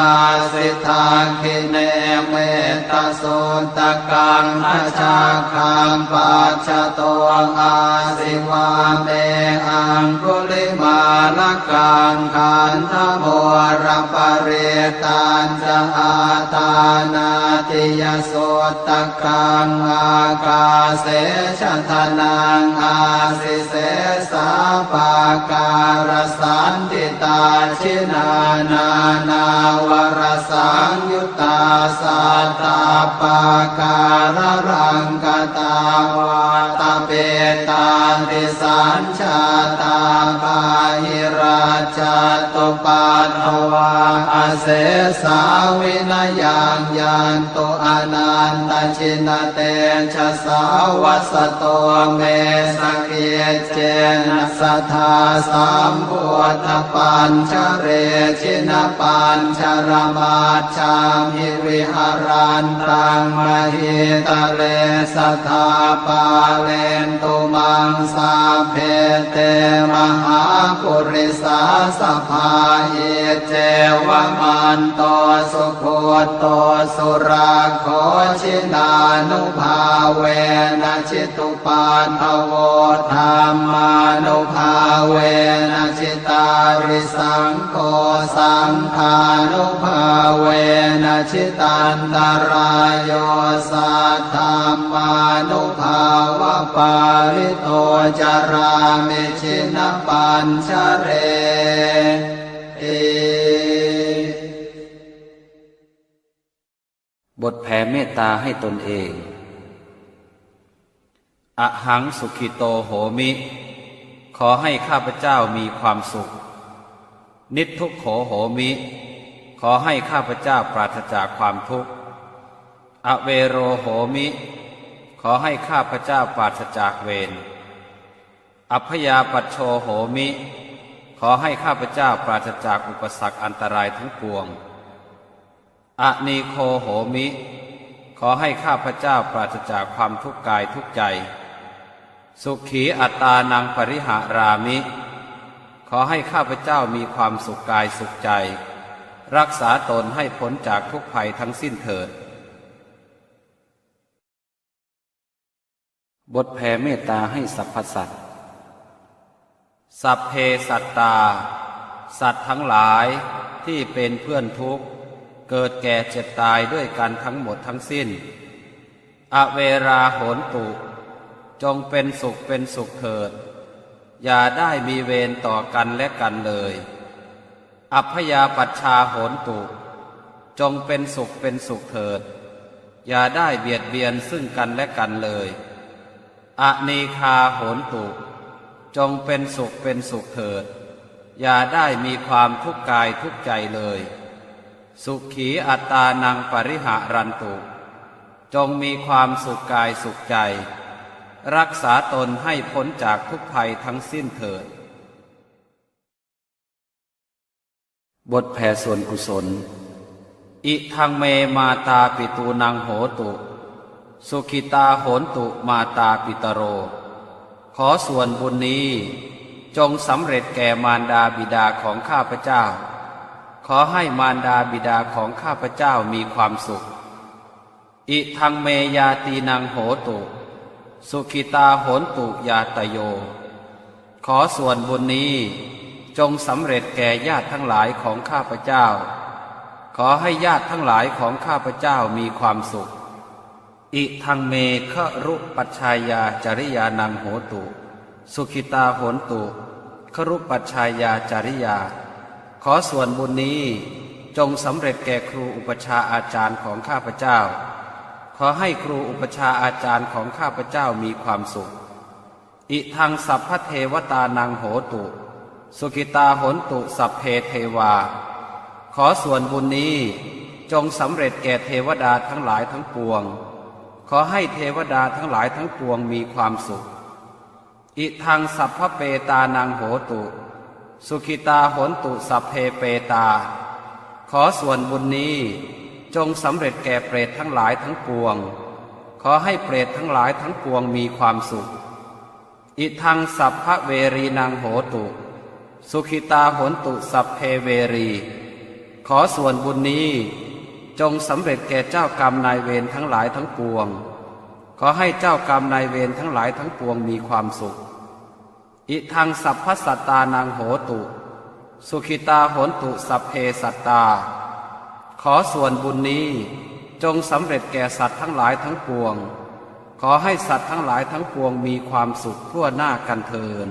āsi dakkhiṇe metta suttakaṃ dhajaggaṃ pacchato āsi vāme aṅgulimālakaṃ. Khandhamoraparittañca āṭānāṭiyasuttakaṃ ākāse chadanaṃ āsi sesā pākārasaṇṭhitā. Jinā nānāvarasaṃyut tā sattappākāralaṅkatā vātapittādisañjātā bāhirajjhattupaddavā asesā vinayaṃ yantu anantajinatejasā. Vasato me sakic cena sadā sambuddhapañjare jinapañjaramajjhamhi viharantaṃ mahītale sadā pālentu maṃ sabbe te mahāpurisāsabhā. Iccevamanto sugutto surakkho jinānubhāvena jitu paddavo dhammānubhāvena jitārisaṅgho saṅghānubhāvena jitantarāyo saddhammānubhāvapālito carāmi jinapañjareti. บทแผ่เมตตาให้ตนเอง Ahaṃ sukhito homi ขอให้ข้าพเจ้ามีความสุข Niddukkho homi ขอให้ข้าพเจ้าปราศจากความทุกข์ Avero homi ขอให้ข้าพเจ้าปราศจากเวร Abyāpajjho homi ขอให้ข้าพเจ้าปราศจากอุปสรรคอันตรายทั้งปวง Anīgho homi ขอให้ข้าพเจ้าปราศจากความทุกข์กายทุกข์ใจ Sukhī attānaṃ pariharāmi ขอให้ข้าพเจ้ามีความสุขกายสุขใจ รักษาตนให้พ้นจากทุกข์ภัยทั้งสิ้นเถิด บทแผ่เมตตาให้สรรพสัตว์ Sabbe sattā สัตว์ทั้งหลายที่เป็นเพื่อนทุกข์ เกิดแก่เจ็บตายด้วยกันทั้งหมดทั้งสิ้น Averā hontu จงเป็นสุขเป็นสุขเถิด อย่าได้มีเวรต่อกันและกันเลย Abyāpajjhā hontu จงเป็นสุขเป็นสุขเถิด อย่าได้เบียดเบียนซึ่งกันและกันเลย Anīghā hontu จงเป็นสุขเป็นสุขเถิด อย่าได้มีความทุกข์กายทุกข์ใจเลย Sukhī attānaṃ pariharantu จงมีความสุขกายสุขใจ รักษาตนให้พ้นจากทุกข์ภัยทั้งสิ้นเถิด บทแผ่ส่วนกุศล Idaṃ me mātāpitūnaṃ hotu, sukhitā hontu mātāpitaro. ขอส่วนบุญนี้จงสำเร็จแก่มารดาบิดาของข้าพเจ้า ขอให้มารดาบิดาของข้าพเจ้ามีความสุข Idaṃ me ñātīnaṃ hotu, sukhitā hontu ñātayo. ขอส่วนบุญนี้จงสำเร็จแก่ญาติทั้งหลายของข้าพเจ้า ขอให้ญาติทั้งหลายของข้าพเจ้ามีความสุข Idaṃ me garūpajjhāyācariyānaṃ hotu, sukhitā hontu garūpajjhāyācariyā. ขอส่วนบุญนี้จงสำเร็จแก่ครูอุปัชฌาย์อาจารย์ของข้าพเจ้า ขอให้ครูอุปัชฌาย์อาจารย์ของข้าพเจ้ามีความสุข Idaṃ sabbadevatānaṃ hotu, sukhitā hontu sabbe devā. ขอส่วนบุญนี้จงสำเร็จแก่เทวดาทั้งหลายทั้งปวง ขอให้เทวดาทั้งหลายทั้งปวงมีความสุข Idaṃ sabbapetānaṃ hotu, sukhitā hontu sabbe petā. ขอส่วนบุญนี้จงสำเร็จแก่เปรตทั้งหลายทั้งปวง ขอให้เปรตทั้งหลายทั้งปวงมีความสุข Idaṃ sabbaverīnaṃ hotu, sukhitā hontu sabbe verī. ขอส่วนบุญนี้จงสำเร็จแก่เจ้ากรรมนายเวรทั้งหลายทั้งปวง ขอให้เจ้ากรรมนายเวรทั้งหลายทั้งปวงมีความสุข Idaṃ sabbasattānaṃ hotu, sukhitā hontu sabbe sattā. ขอส่วนบุญนี้จงสำเร็จแก่สัตว์ทั้งหลายทั้งปวง ขอให้สัตว์ทั้งหลายทั้งปวงมีความสุขทั่วหน้ากันเทอญ